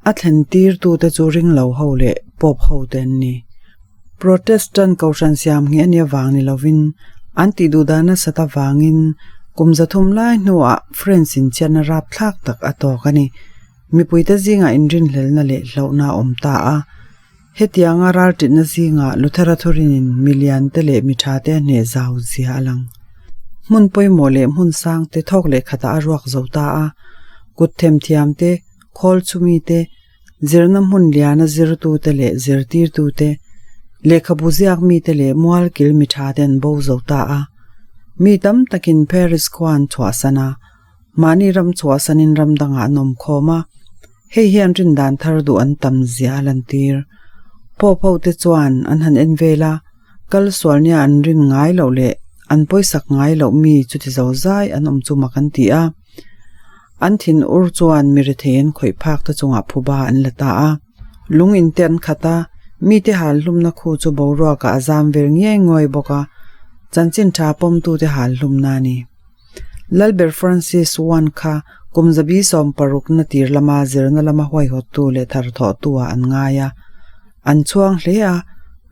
a thlen tirtute chu ring lo ho leh Pope ho te an ni. Protestant Kohhran siam ngheh a nih avang ni lovin an tih duh dan nasat avangin kum 300 lai hnuah France in chiatna rapthlak tak a tawk a ni. Mipuite zingah inrinhlelna leh hlauhna a awm ta a. Hetianga ralṭitna zingah Luthera thurinin milian te leh mi ṭha te a hneh zau zia a lang. Hmun pawimawh leh hmun sang te thawk leh khatah a ruak zo ta a, kut themthiam te, khawl chhumi te, zirna hmun liana zirtu te leh zirtirtu te, lehkhabu ziak mi te leh mualkil mi ṭha te an bo zo ta a. Mi tam takin Paris khua an chhuahsan a, mahni ram chhuahsanin ram dangah an awm khawm a. Hei hian rindan thar duh an tam zia a lantir. Pope ho te chuan an han en vel a, kal sual nia an rin ngai loh leh an pawisak ngai loh mi chuti zo zai an awm chu mak an ti a. An thin ur chuan mi rethei an khawih phak te chungah phuba an la ta a. Lung in te an khat a, mite hal hlumna khu chu boruakah a zam vel ngiai nguai bawk a, chanchin tha pawmtute hal hlumna a ni. Lalber Francis I kha kum 76 na tir lama zirna lama huaihawttu leh tharthawhtu ah an ngai a. An chhuang hle a,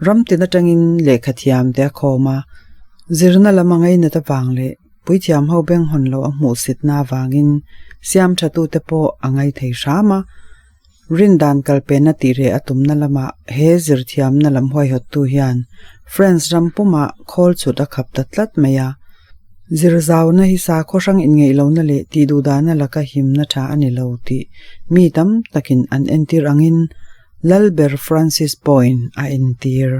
ram tin atangin lehkha thiam te a khawm a. Zirna lama ngainat avang leh puithiam ho beng hawn loh a hmuhsitna avangin siam thatute pawh a ngai thei hram a. Rindan kalpena tih reh a tumna lamah he zirthiamna lam huaihawttu hian France ram pumah khawl chhut a khap ta tlat mai a. Zirzauna hi sakhaw hrang inngeih lohna leh tih duhdahna laka himna tha a ni lo tih mi tam takin an entir angin Lalber Francis pawhin a entir.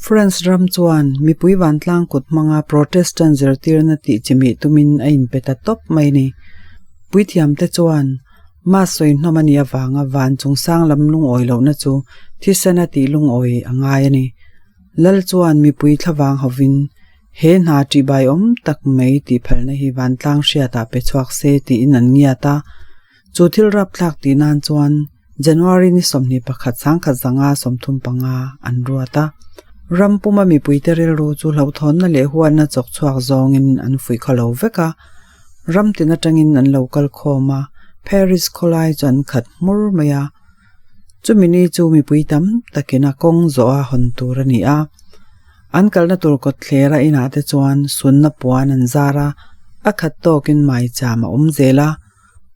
France ram chuan mipui vantlang kut hmanga Protestant zirtirna tih chimih tumin a inpe ta tawp mai ni. Puithiamte chuan Mass sawi hnawm a nih avanga van chungchang lam lungawi lohna chu thisena tih lungawi a ngai a ni. Lal chuan mipui thlavang hovin he hna ṭihbai awm tak mai tih phalna hi vantlang hriatah pe chhuak se tiin an ngiat a. Chu thil rapthlak tih nan chuan January ni 21 1935 an ruat a. Ram puma mipuite rilru chu hlauhthawnna leh huatna chawk chhuak zawngin an fuih khaw lo vek a. Ram tin atangin an lo kal khawm a, Paris khawlai chu an khat hmur mai a. Chumi ni chu mipui tam takin a kawng zawh a hawn tur a ni a. An kalna tur kawtthler a inah te chuan sunna puan an zar a, a khat tawkin maicham a awm zel a.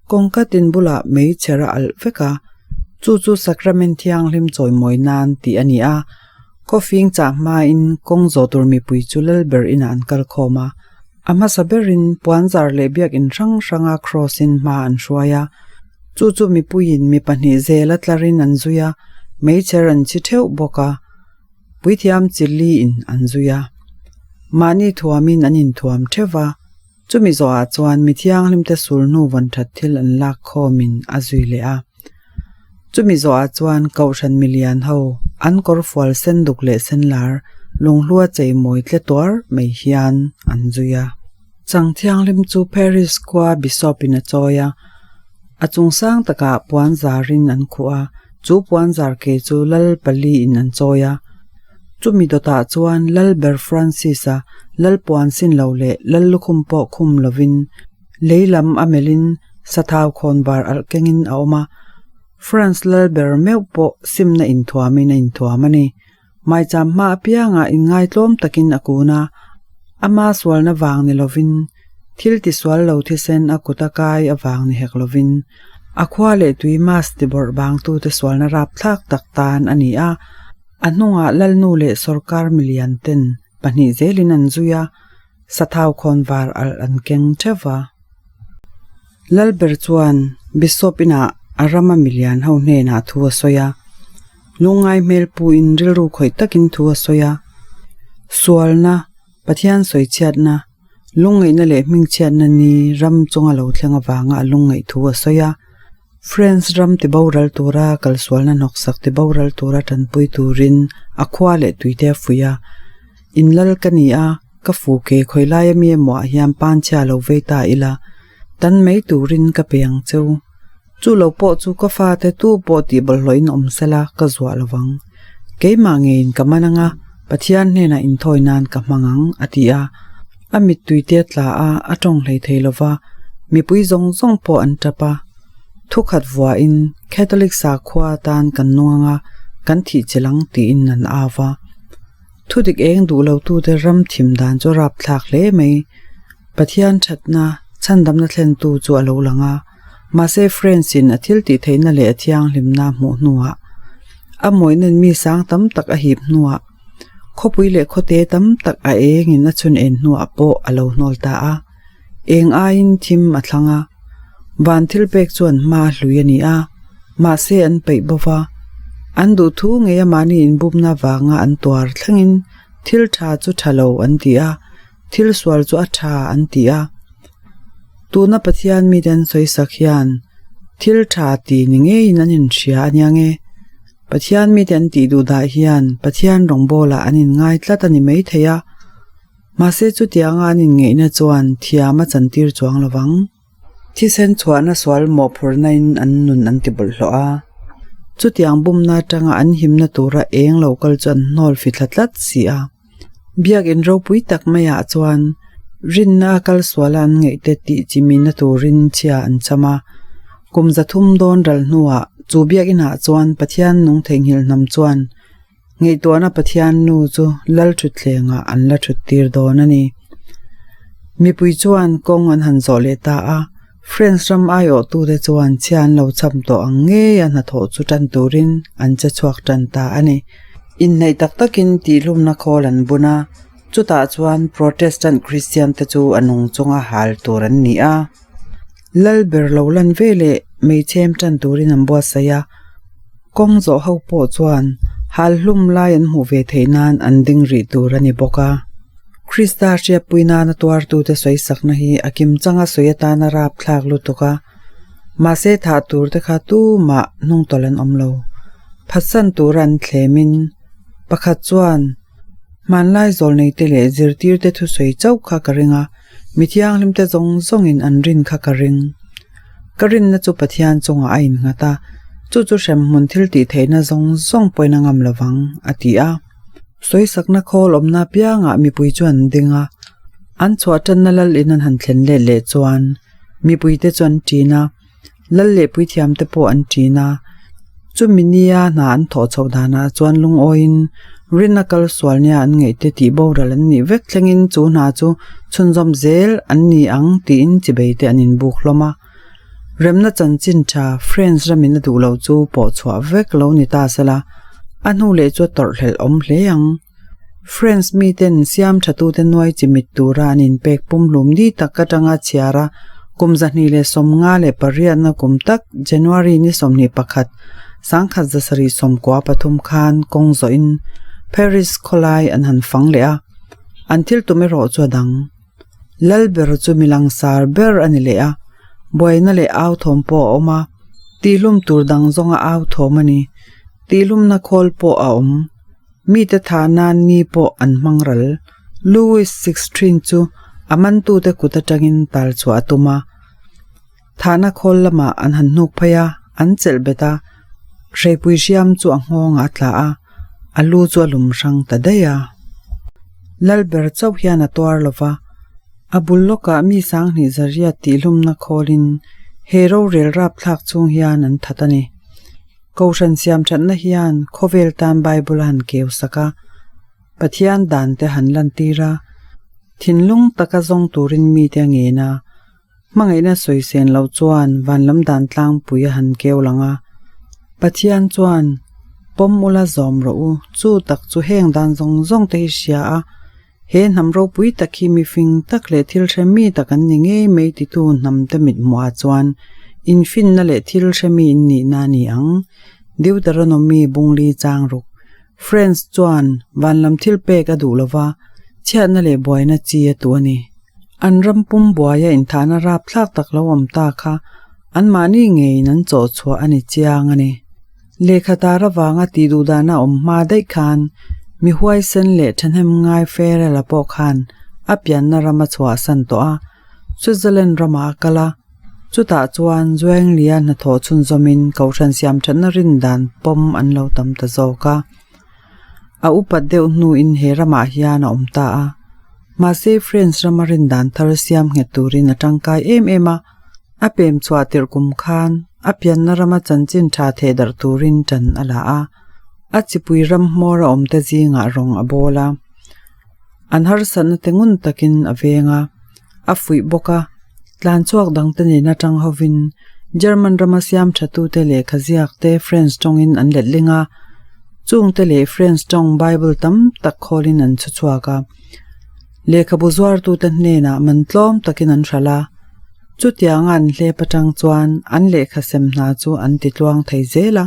Kawngka tin bulah meichher a alh vek a, chu chu Sacrament Thianghlim chawimawi nan tih a ni a. Khawfing chah hmain kawng zawh tur mipui chu Lalber inah an kal khawm a. A hmasa berin puanzar leh biakinn hrang hranga cross-in hma an hruai a, chu chu mipuiin mi pahnih zela tlarin an zui a, meichher an chhi theuh bawk a, puithiam chi liin an zui a. Mahni thuamin an inthuam theuh va, chumi zawhah chuan mi thianghlimte sulhnu vawn that thil an lak khawmin a zui leh a. Chumi zawhah chuan Kohhran milian ho an kawr fual sen duk leh sen lar lunghlua chei mawi tle tuar mai hian an zui a. Chang thianghlim chu Paris khua Bishop in a chawi a, a chung sang takah puan zarin an khuh a, chu puan zar ke chu Lal pali in an chawi a. Chumi dawtah chuan Lal ber Francis-a Lal puan sin lo leh Lal lukhum pawh khum lovin Lei lam a melhin sathau khawnvar alh kengin a awm a, France lal ber meuh pawh simna inthuamin a inthuam a ni. Maicham hma apiangah inngaitlawm takin a kun a, ama sualna vang ni lovin, thil tisual lo thisen a kut a kai avang ni hek lovin. A khua leh tui mass tibawrh bangtute sualna rapthlak tak tan a ni a, a hnungah Lalnu leh sawrkar milian ten pahnih zelin an zui a, sathau khawnvar alh an keng theuh va. Lalber chuan Bishop inah a rama milian ho hnenah thu a sawi a, lungngai hmel puin rilru khawih takin thu a sawi a, sualna, Pathian sawichhiatna, lungngaihna leh hmingchhiatna ni ram chunga lo thleng avanga a lungngaih thu a sawi a. France ram tiboral tura kalsualna hnawksak tiboral tura tanpui turin a khua leh tuite a fuih a. Inlal ka ni a, ka fu ke khawi laia mi emaw ah hian panchhia lo vei ta ila, tan mai turin ka pe ang cheu. Chu lo pawh chu ka fate tu pawh tih bawlhhlawhin awm sela ka zuah lo vang. Keimah ngeiin ka man anga Pathian hnenah inthawi nan ka hmang ang, a ti a. A mittui te a tla a, a tawng hlei thei lo va, mipui zawng zawng pawh an tap a. Thukhat vuahin Catholic sakhua atan kan nung anga kan thih chilh ang tiin an au va. Thudik eng duh lo tute ram thim dan chu a rapthlak hle mai. Pathian thatna, chhandamna thlentu chu a lo lang a. Mahse France in a thil tih theihna leh a thianghlimna hmuh hnuah a mawihna'n mi sang tam tak a hip hnuah khawpui leh khawte tam tak a engin a chhun en hnuah pawh a lo hnawl ta a, eng aiin thim a thlang a, van thil pek chuan hma hlui a ni a, mahse an peih bo va, an duh thu ngei a mahni inbumna vanga an tuar thlengin thil tha chu tha lo an ti a, thil sual chu a tha an ti a. Tuna Pathian mite an sawisak hian thil tha ti ni ngeiin an inhria a nia nge? Pathian mite an tih duh dah hian Pathian rawngbawlah an inngai tlat a ni maithei a, mahse chutianga an inngeihna chuan thiam a chantir chuang lo vang. Thisen chhuahna sual mawhphurhnain an nun an ti bawlhhlawh a, chutiang bumna atanga an himna tura eng lo kal chu an hnawl fithla tlat si a. Biakin ropui tak maiah chuan rinna a kal sual a an ngaihte tih chimina turin chhia an cham a. Kum zathum dawn ral hnuah chu biakinah chuan Pathian nung theihnghilh hnam chuan ngaihtuahna Pathian nu chu lal thutthlengah an la thut tir dawn a ni. Mipui chuan kawng an han zawh leh ta a, France ram aiawhtute chuan chhia an lo cham tawh ang ngei a hnathawh chu tan turin an che chhuak tan ta a ni. Inhnaih tak takin tihlumna khawl an bun a, chutah chuan Protestant Kristian te chu a nung chunga hal tur an ni a. Lal ber lo lan ve leh meichhem tan turin an buatsaih a, kawng zawh ho pawh chuan hal hlum lai an hmuh ve theih nan an ding rih tur a ni bawk a. Krista hriatpui nana tuartute sawisakna hi a kimchanga sawi atana rapthlak lutuk a. Mahse thah tur te kha tumah hnungtawlh an awm lo. Phatsan tura an thlemin pakhat chuan hmanlai zawlneite leh zirtirte thusawi chauh kha ka ring a, mi thianghlimte zawng zawngin an rin kha ka ring. Ka rinna chu Pathian chungah a innghat a, chu chu hremhmun thil tih theihna zawng zawng pawhin a ngam lovang, a ti a. Sawisakna khawl awmna apiangah mipui chu an ding a, an chhuah tanna lal in an han thlen let leh chuan Mipuite chu an ṭin a, lal leh puithiamte pawh an ṭin a. Chumi nia hna an thawh chhoh danah chuan lungawiin rinna kal sual nia an ngaihte tih boral an nih vek thlengin chu hna chu chhunzawm zel an ni ang tiin chibeite an inbuk hlawm a. Remna chanchin ṭha France ramin a duh loh chu pawh chhuah vek lo ni ta sela, a hnu leh chu a tawrhhlelh awm hle ang. France miten siam thatute nuai chimit tura an inpek pumhlum ni tak atanga chhiar a, kum 2058na kum tak January ni 21, 1793 khan kawng zawhin Paris khawlai an han fang leh a, an thil tum erawh chu a dang. Lal ber chu mi langsar ber a ni leh a, buaina leh au thawm pawh a awm a, tihlum tur dang zawnga au thawm a ni. Tihlumna khawl pawh a awm. Mite thah nan ni pawh an hmang ral. Louis XVI chu a mantute kut atangin tal chhuah a tum a. Thahna khawl lamah an han hnuk phei a, an chelh bet a, hreipui hriam chu a nghawngah a tla a, a lu chu a lum hrang ta daih a. Lalber chauh hian a tuar lo va, a bul lawkah mi sanghnih zariat tihlumna khawlin he rorel rapthlak chung hian an that a ni. Kohhran siam thatna hian khawvel tan Bible a han keu sak a, Pathian dan te han lantir a, thinlung taka zawng turin mite a ngen a. Hmangaihna sawi sen loh chuan van lam dan tlangpui a han keu lang a. Pathian chuan, Pawm ula zawm rawh u, chu tak chu heng dan zawng zawng te hi hria a, he hnam ropui tak hi mifing tak leh thil hre mi tak an ni ngei mai titu hnam te mithmuhah chuan infinna leh thil hre mi in nihna a ni ang. Deuteronomy bungli chang ruk. Friends chuan van lam thil pek a duh lova, chhiatna leh buaina chi a tuh a ni. An ram pum buaia inthahna rapthlak tak lo awm ta kha anmahni ngeiin an chawh chhuah a ni chiang a ni. Lehkha tar avanga tih duh dahna awm hma daih khan mi huaisen leh thahnem ngai Ferrell-a pawh khan a pianna ram a chhuahsan tawh a, Switzerland ramah a kal a. Chutah chuan Zwingli-a hnathawh chhunzawmin Kohhran siamthatna rindan pawm an lo tam ta zawk a. A upat deuh hnuin he ramah hian a awm ta a. Mahse France rama rindan thar siam nghet turin a tangkai em em a. A pem chhuah tirh kum khan a pianna rama chanchin tha theh darh turin tan a la a. A chipui ram hmawr a awmte zingah rawng a bawl a. An harsatna te ngun takin a veng a. A fuih bawk a, tlanchhuak dangte nen atang hovin German rama siam thatute lehkha ziak te French tawngin an letling a, chungte leh French tawng Bible tam tak khawlin an chhu chhuak a. Lehkhabu zuartute hnenah man tlawm takin an hralh a, chutianga an hlep atang chuan an lehkha sem hna chu an ti tluang thei zel a.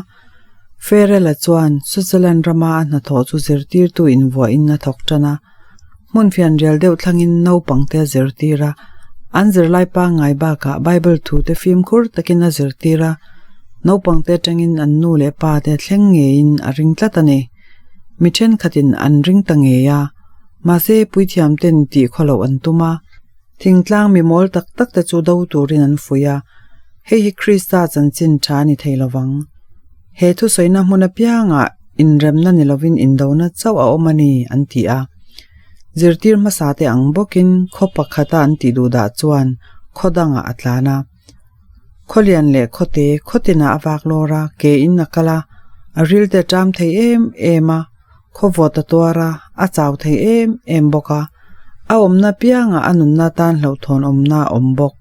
Ferrell-a chuan Switzerland rama a hnathawh chu zirtirtu invuahin a thawk tan a. Hmun fianrial deuh thlangin naupangte a zirtir a, an zirlai pangngai bakah Bible thute fimkhur takin a zirtir a, naupangte atangin an nu leh pa te thleng ngeiin a ring tlat a ni. Mi thenkhatin an ring ta ngei a, mahse puithiam ten tih khaw loh an tum a, thingtlang mi mawl tak tak te chu do turin an fuih a, hei hi Krista chanchin tha a ni thei lovang. He thusawina hmun apiangah inremna ni lovin indona chauh a awm a ni, an ti a. Zirtir hmasa te ang bawkin khaw pakhata an tih duh dah chuan khaw dangah a tlan a. Khaw lian leh khaw te khaw tinah a vak lawr a, ke in a kal a, a ril te a ṭam thei em em a, khaw vawt a tuar a, a chau thei em em bawk a. A awmna apiangah a nunna tan hlauhthawn awmna a awm bawk.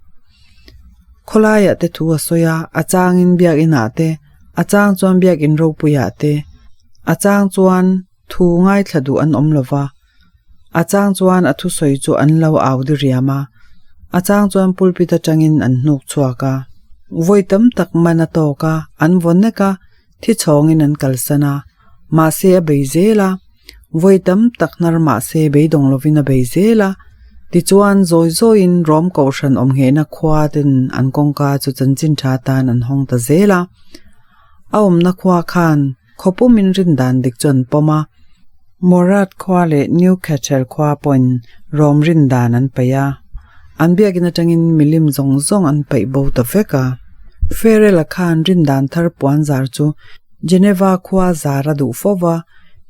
Khawlaiah te thu a sawi a, a changin biakinah te, a chang chuan biakin ropuiah te, a chang chuan thu ngaithla duh an awm lo va, a chang chuan a thusawi chu an lo au diriam a, a chang chuan pulpit atangin an hnuk chhuak a. Vawi tam tak man a tawk a, an vaw nek a, thi chhawngin an kalsan a, mahse a bei zel a, vawi tam tak hnar mahse beidawng lovin a bei zel a, tichuan zawi zawiin Rom Kohhran awmnghehna khua ten an kawngka chu chanchin tha tan an hawng ta zel a, a awmna khua khan khaw pumin rindan dik chu an pawm a, Morat khua leh Newcastle khua pawhin Rom rindan an paih a, an biakin atangin milim zawng zawng an paih bo ta vek a. Ferrell-a khan rindan thar puan zar chu Geneva khua zar a duh fo va,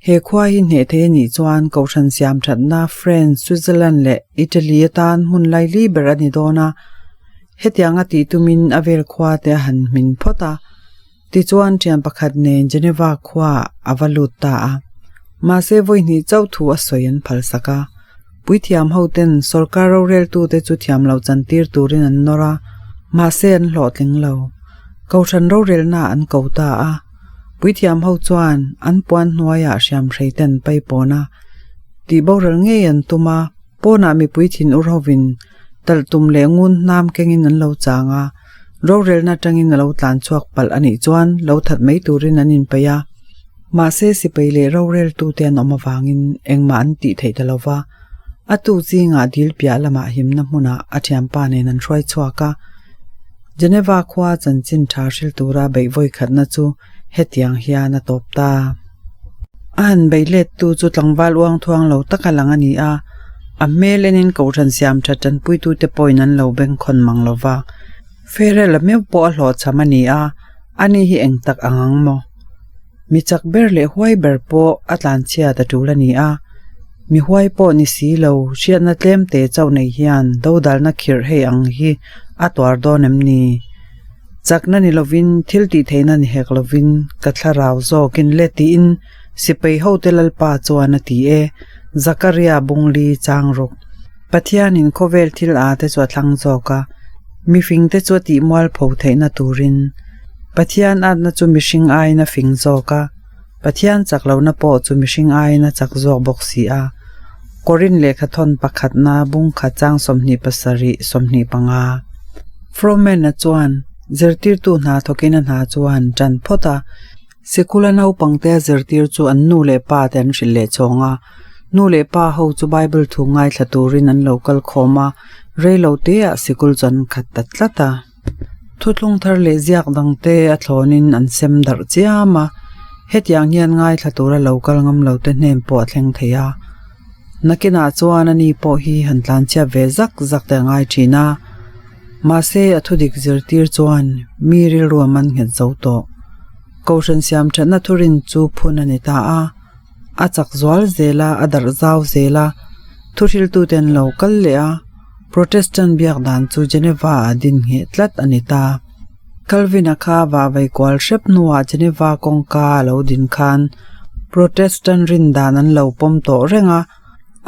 he khua hi hneh thei a nih chuan Kohhran siam thatna France, Switzerland leh Italy atan hmun laili ber a ni dawn a, hetianga tih tumin a vel khua te a han hmin phawt a. Tichuan ṭhian pakhat nen Geneva khuaah a va lut ta a. Mahse vawi hnih chauh thu a sawi an phalsak a. Puithiam hoten sawrkar roreltute chu thiam lo chantir turin an nawr a, mahse an hlawhtling lo. Kohhran rorelnaah an ko ta a. Puithiam ho chuan an puan hnuaiah hriamhrei te an paipawn a, tih boral ngei an tum a. Pawnah mipui thinur hovin talh tum leh ngun hnam kengin an lo chang a. Rorelna atangin a lo tlan chhuak palh a nih chuan lo that mai turin an inpeih a, mahse sipai leh roreltute an awm avangin engmah an tih theih ta lo va. A tu zingah dil piah lamah himna hmunah a thianpa nen an hruai chhuak a. Geneva khua chanchin tha hril tura beih vawi khatna chu hetiang hian a tawp ta. A han beih lettu chu tlangval uang thuang lo taka lang a ni a, a hmel enin kohhran siam tha tanpuitute pawhin an lo bengkhawn mang lo va. Ferrell-a meuh pawh a hlawhchham a ni a, ani hi eng tak ang ang maw? Mi chak ber leh huai ber pawh a tlanchhiat a tul a ni a, mi huai pawh ni si lo hriatna tlem te chauh nei hian dodalna khirh hei ang hi a tuar dawn em ni? Chakna ni lovin, thil tih theihna ni hek lovin ka thlarau zawkin le tiin sipai hote Lalpa chuan a ti e, Zakaria bungli chang ruk. Pathianin khawvel thil a te chu a thlang zawk a. Mifingte chu a tih mualpho theihna turin Pathian atna chu mihring aiin a fing zawk a, Pathian chak lohna pawh chu mihring aiin a chak zawk bawk si a. Korin lehkhathawn pakhatna bungkhat chang 27, 25. Froman-a chuan zirtirtu hna thawkin a hna chu a han tan phawt a. Sikula naupangte a zirtir chu an nu leh pa te an hrilh leh chhawng a. Nu leh pa ho chu Bible thu ngaithla turin an lo kal khawm a, rei lo teah sikul chu an khat ta tlat a. Thuthlung thar leh ziak dangte a thlawnin an sem darh chiam a, hetiang hian ngaithla tura lo kal ngam lo te hnen pawh a thleng thei a. Nakinah chuan ani pawh hi han tlanchhiat ve zak zak te a ngai thin a. Mahse, a thudik zirtir chuan mi rilru a man nghet zo tawh. Kohhran siam thatna thurin chu phun a ni ta a, a chak zual zel a, a darh zau zel a, thuhriltute an lo kal leh a, Protestant biak dan chu Geneva ah din ngheh tlat a ni ta. Calvin-a kha vahvei kual hrep hnuah Geneva kawngka a lo din khan Protestant rin dan an lo pawm tawh reng a,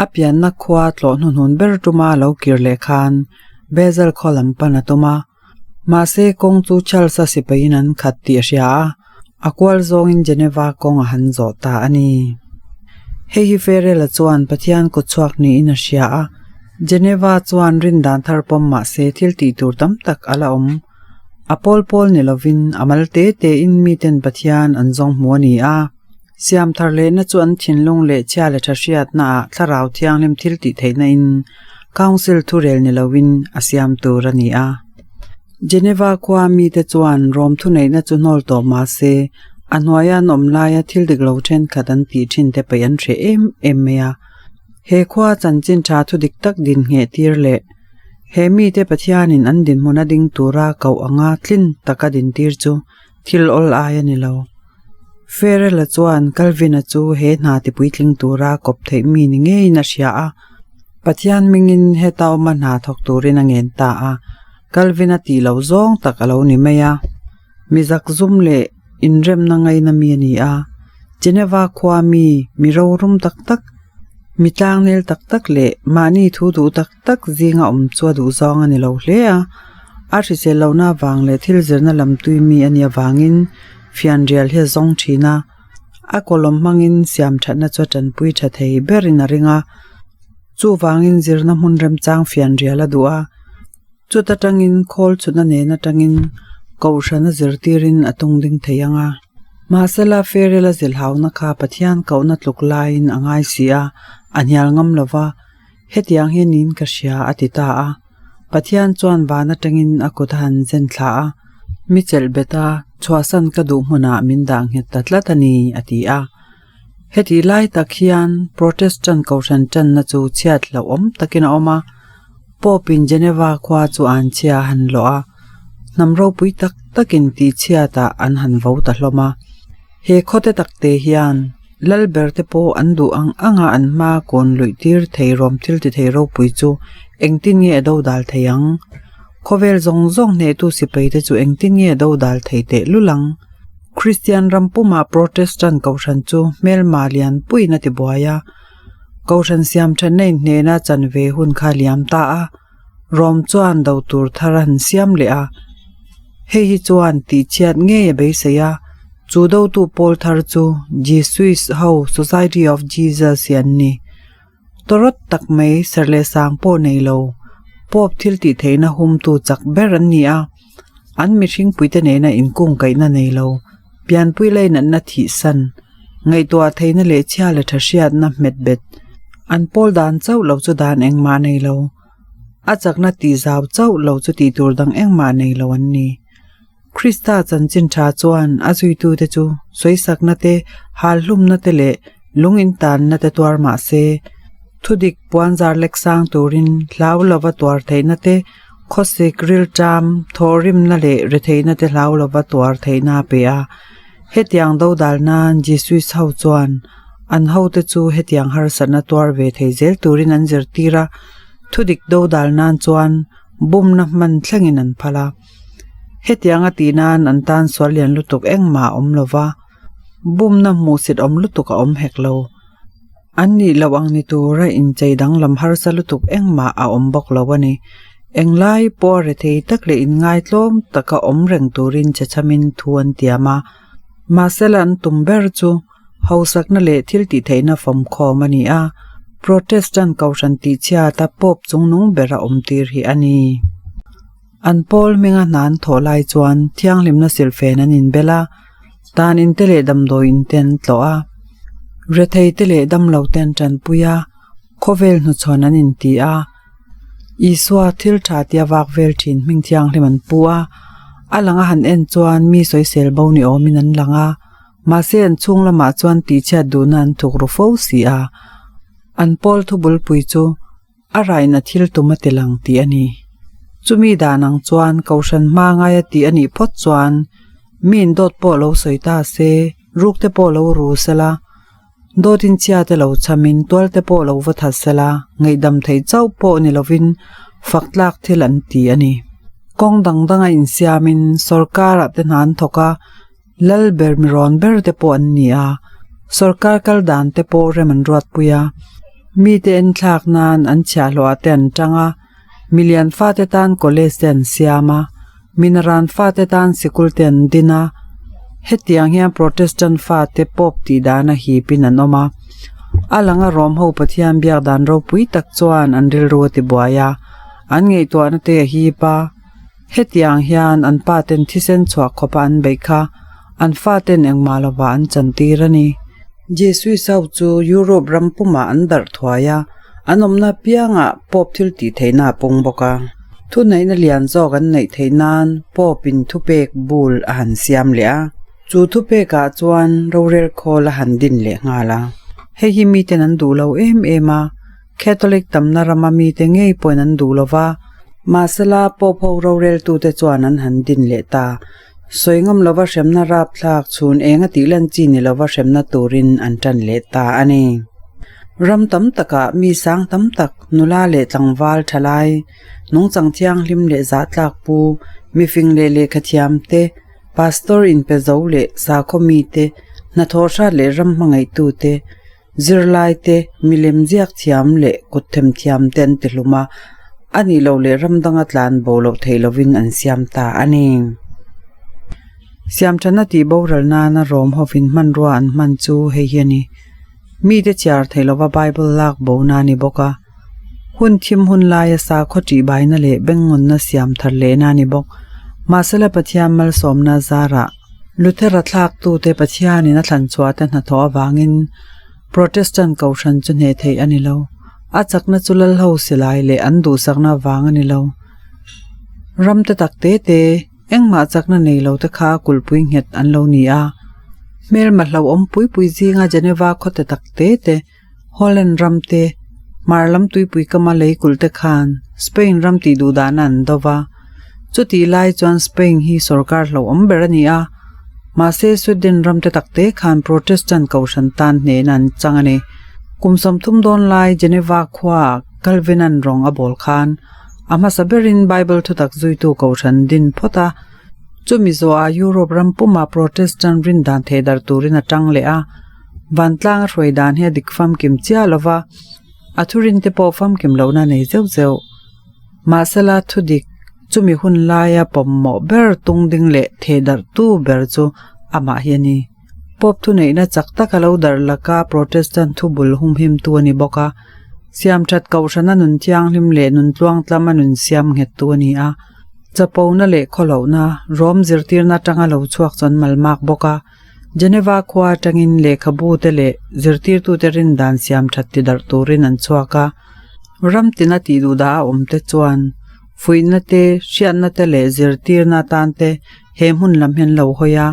a pianna khua tlawh hnuhnun ber tuma a lo kir leh khan Basel khaw lam pan a tum a, mahse kawng chu Charles-a sipaiin an khat tih a hria a, a kual zawngin Geneva kawng a han zawh ta a ni. Hei hi Farrell-a chuan Pathian kawtchhuak niin a hria a, Geneva chuan rindan thar pawm mahse thil tih tur tam tak a la awm. A pawl pawl ni lovin a mal te tein miten Pathian an zawng hmu a ni a. Siam thar lehna chu an thinlung leh chhia leh tha hriatnaah thlarau thianghlim thil tih theihna in Council thurel ni loin a siam tur a ni a. Geneva khua mite chuan Rom thuneihna chu hnawl tawh mah se, a hnuaia an awm laia thil dik lo thenkhat an tih thin te paih an hreh em em mai a. He khua chanchin tha thu dik tak din ngheh tir leh he mite Pathianin an dinhmun a ding tura koh anga tlin taka dintir chu thil awl ai a ni lo. Ferrell-a chuan Calvin-a chu he hna ti puitling tura kawp theih mi ni ngeiin a hria a, Pathian hmingin heta awma hna thawk turin a ngen ta a, Calvin-a tih loh zawng tak a lo ni mai a. Mi zakzum leh inremna ngaina mi a ni a, Geneva khua mi, mi rorum tak tak, mi tlangnel tak tak leh mahni thu duh tak tak zinga awm chu a duh zawng a ni lo hle a, a hrisel lohna avang leh thil zirna lam tui mi a nih avangin fianrial hi a zawng thin a, a kawlawm hmangin siam thatna chu a tanpui tha thei berin a ring a, chuvangin zirna hmun remchang fianrial a duh a, chuta tangin khawl chhutna nen atangin kohhran a zirtirin a tung ding thei ang a. Mahsela Ferel a zilhauna kha Pathian kohna tluk laiin a ngai si a, a hnial ngam lo va, Hetiang hi niin ka hria, a ti ta a. Pathian chuan van atangin a kut a han zen thla a, Mi chelh bet a, chhuahsan ka duh hmunah min dah nghet ta tlat a ni, a ti a. Hetih lai tak hian Protestant Kohhran tanna chu chhiat hlauhawm takin a awm a. Pope-in Geneva khua chu an chhia a han lawh a, hnam ropui tak takin tihchhiatah an han vo ta hlawm a. He khawte takte hian Lalber te pawh an duh ang anga an hma kawn luih tir thei rawm thil ti thei ropui chu engtin nge a do dal thei ang? Khawvel zawng zawng hnehtu sipai te chu engtin nge a do dal thei teh lul ang? Kristian ram pumah Protestant Kohhran chu hmelma lian puiin a ti buai a, Kohhran siam thatna inhnehna chanve hun kha a liam ta a, Rawm chuan do tur thar a han siam leh a, hei hi chuan tihchhiat ngei a beisei a, chu dotu pawl thar chu Jesuits ho Society of Jesus hi an ni. Tawrawt tak mai serh leh sang pawh nei lo, Pope thil tih theihna humtu chak ber an ni a, an mihring puite nena inkungkaihna nei lo, pianpui lainatna thihsan, ngaihtuah theihna leh chhia leh tha hriatna hmet bet, an pawl dan chauh lo chu dan engmah nei lo, a chakna tih zau chauh lo chu tih tur dang engmah nei lo an ni. Krista chanchin tha chuan a zuitute chu sawisakna te, halhlumna te leh lung intanna te tuar mah se, thudik puanzar lek sang turin hlau lova tuar theihna te, Khawsik rilṭam, thawhrimna leh retheihna te hlau lova tuar theihna a pe a. Hetiang dodal nan Jesuits ho chuan an hote chu hetiang harsatna tuar ve thei zel turin an zirtir a, thudik dodal nan chuan bumna hman thlengin an phal a. Hetiang a tih nan an tan sual lian lutuk engmah a awm lova, bumna hmuhsit awm lutuk a awm hek lo. An nih loh ang ni tura inchei danglam harsa lutuk engmah a awm bawk lo a ni. Englai pawh rethei tak leh inngaitlawm taka awm reng turin chhechhamin thu an tiam a. Mahsela an tum ber chu hausakna leh thil tihtheihna fawmkhawm a ni a, Protestant kohhran tihchhiata Pope chungnung bera awmtir hi a ni. An pawl hminga hna an thawh lai chuan thianghlimna silhfen an inbel a, tan inte leh damdawi inte an tlawh a, rethei te leh damlo te an tanpui a, khawvel hnuchhawn an inti a, Isua thil tha tia vak vel thin hming thianghlim an pu a, a lang a han en chuan mi sawisel bo ni awmin an lang a, mahse an chhung lamah chuan tihchhiat duhna an thuk ru fo si a, an pawl thu bulpui chu A raina thil tum a ti lang tih a ni. Chumi dan ang chuan Kohhran hma ngaia tih a nih phawt chuan miin dawt pawh lo sawi ta se, ruk te pawh lo ru sela, dawtin chhia te lo chhamin tual te pawh lo va that sela, ngaihdam theih chauh pawh ni lovin fak tlak thil an ti a ni. Kawng dang danga insiamin sorkarah te hna an thawk a, Lal ber mi rawn ber te pawh an ni a, sorkar kal dan te pawh rem an ruatpui a, mite en thlak nan an chhiahhlawh ah te an tang a, milian fate tan college te an siam a, minaran fate tan sikul te an din a, hetiang hian Protestant fate pawp tih dan a hip in an awm a, a langa rawm ho Pathian biak dan ropui tak chuan an rilru a tibuai a, an ngaihtuahna te a hip a. Hetiang hian an paten thisen chhuah khawpa an beih kha an faten engmah lovah an chantir a ni. Jesuits ho chu Europe ram pumah an darh thuai a, an awmna apiangah Pope thil tih theihna a pung bawk a. Thuneihna lian zawk an neih theih nan Pope-in thupek bul a han siam leh a, chu thupekah chuan rorel khawl a han din leh nghal a. Hei hi miten an duh lo em em a. Catholic tamna rama mite ngei pawhin an duh lo va, mahsela Pope ho roreltute chuan an han din leh ta. Sawi ngam lova hremna rapthlak chhun eng a tih lan chi ni lova hremna turin an tan leh ta a ni. Ram tam takah mi sang tam tak, nula leh tlangval thalai, nungchang thianghlim leh zahtlak pu, mifing leh lehkhathiam te, pastor inpe zo leh sakhaw mite, hnathawh hrat leh ram hmangaihtute, Zirlaite, milem ziak thiam leh kut them thiam te an ti hlum a, a nih loh leh ram danga tlan bo loh theih lovin an siam ta a ni. Siamthatna tih boral nana rawm hovin hmanrua an hman chu hei hi a ni. Mite chhiar theih lova Bible lak bo na a ni bawk a. Hun thim hun laia sakhaw ṭihbaina leh bengngawnna siam thar lehna a ni bawk. Mahsela Pathian malsawmna zarah Luthera thlaktute Pathianin a thlan chhuahte hnathawh avangin Protestant kohhran chu hneh theih a ni lo. A chakna chu Lalho silai leh an duhsakna avang a ni lo. Ramte tak te te, engmah chakna nei lo te kha kulhpui nghet an lo ni a. Hmelma hlauhawm pui pui zinga Geneva khawte tak te te, Holland ram te, hmar lam tuipui kama lei kulh te khan Spain ram tih duh dahna an do va. Chutih lai chuan Spain hi sorkar hlauhawm ber a ni a, mahse Sweden ram te tak te khan Protestant kohhran tan hnehna an chang a ni. Kum 30 dawn lai Geneva khuaah Calvin-a'n rawng a bawl khan a hmasa berin Bible thutak zuitu kohhran din phawt a, chumi zawhah Europe ram puma Protestant rindan theihdar turin a tang leh a. Vantlang a hruai dan hi a dik famkim chiah lo va, a thurin te pawh famkim lohna a nei zeuh zeuh. Mahsela thudik chumi hun laia pawmmawh ber tung ding leh thehdarh tu ber chu amah hi a ni. Pope thuneihna chak taka lo darh laka Protestant thubul humhimtu a ni bawk a, siamthat kohhrana nun thianghlim leh nun tluangtlam a nun siam nghettu a ni a, chapona leh khawlohna, Rom zirtirna atanga lo chhuak chuan malmak bawk a. Geneva khua atangin lehkhabu te leh zirtirtute rin dan siam that ti darh turin an chhuak a, ram tina tih duh dah a awm te chuan fuihna te, hriatna te leh zirtirna atan te he hmun lam hi an lo hawi a,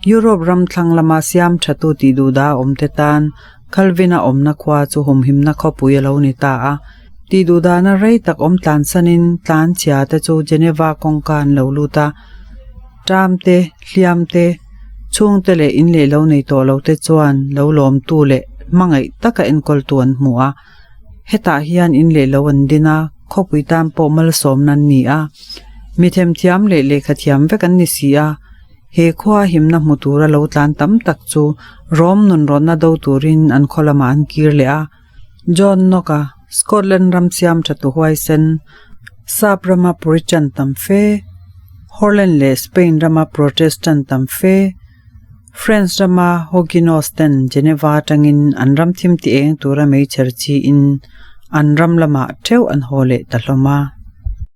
Europe ram thlang lama siam thatu tih duh dah a awm te tan Calvin-a awmna khua chu humhimna khawpui a lo ni ta a, tih duh dahna rei tak awm tlansanin tlanchhia te chu Geneva kawngka an lo lut a. Ṭam te, hliam te, chhungte leh in leh lo nei tawh lo te chuan lo lawmtu leh hmangaih taka enkawltu an hmu a. Hetah hian in leh lo an din a, khawpui tan pawh malsawmna an ni a. Mi themthiam leh lehkha thiam vek an ni si a. He khua himna hmu tura lo tlan tam tak chu Rom nunrawnna do turin an khaw lamah an kir leh a. John Knox-a, Scotland ram siam ṭha tu huaisen. Sap rama Puritan tam fe, Holland leh Spain rama Protestant tam fe, France rama Huguenots ten Geneva atangin an ram thim ti eng tura meichher chiin an ram lamah theuh an haw leh ta hlawm a.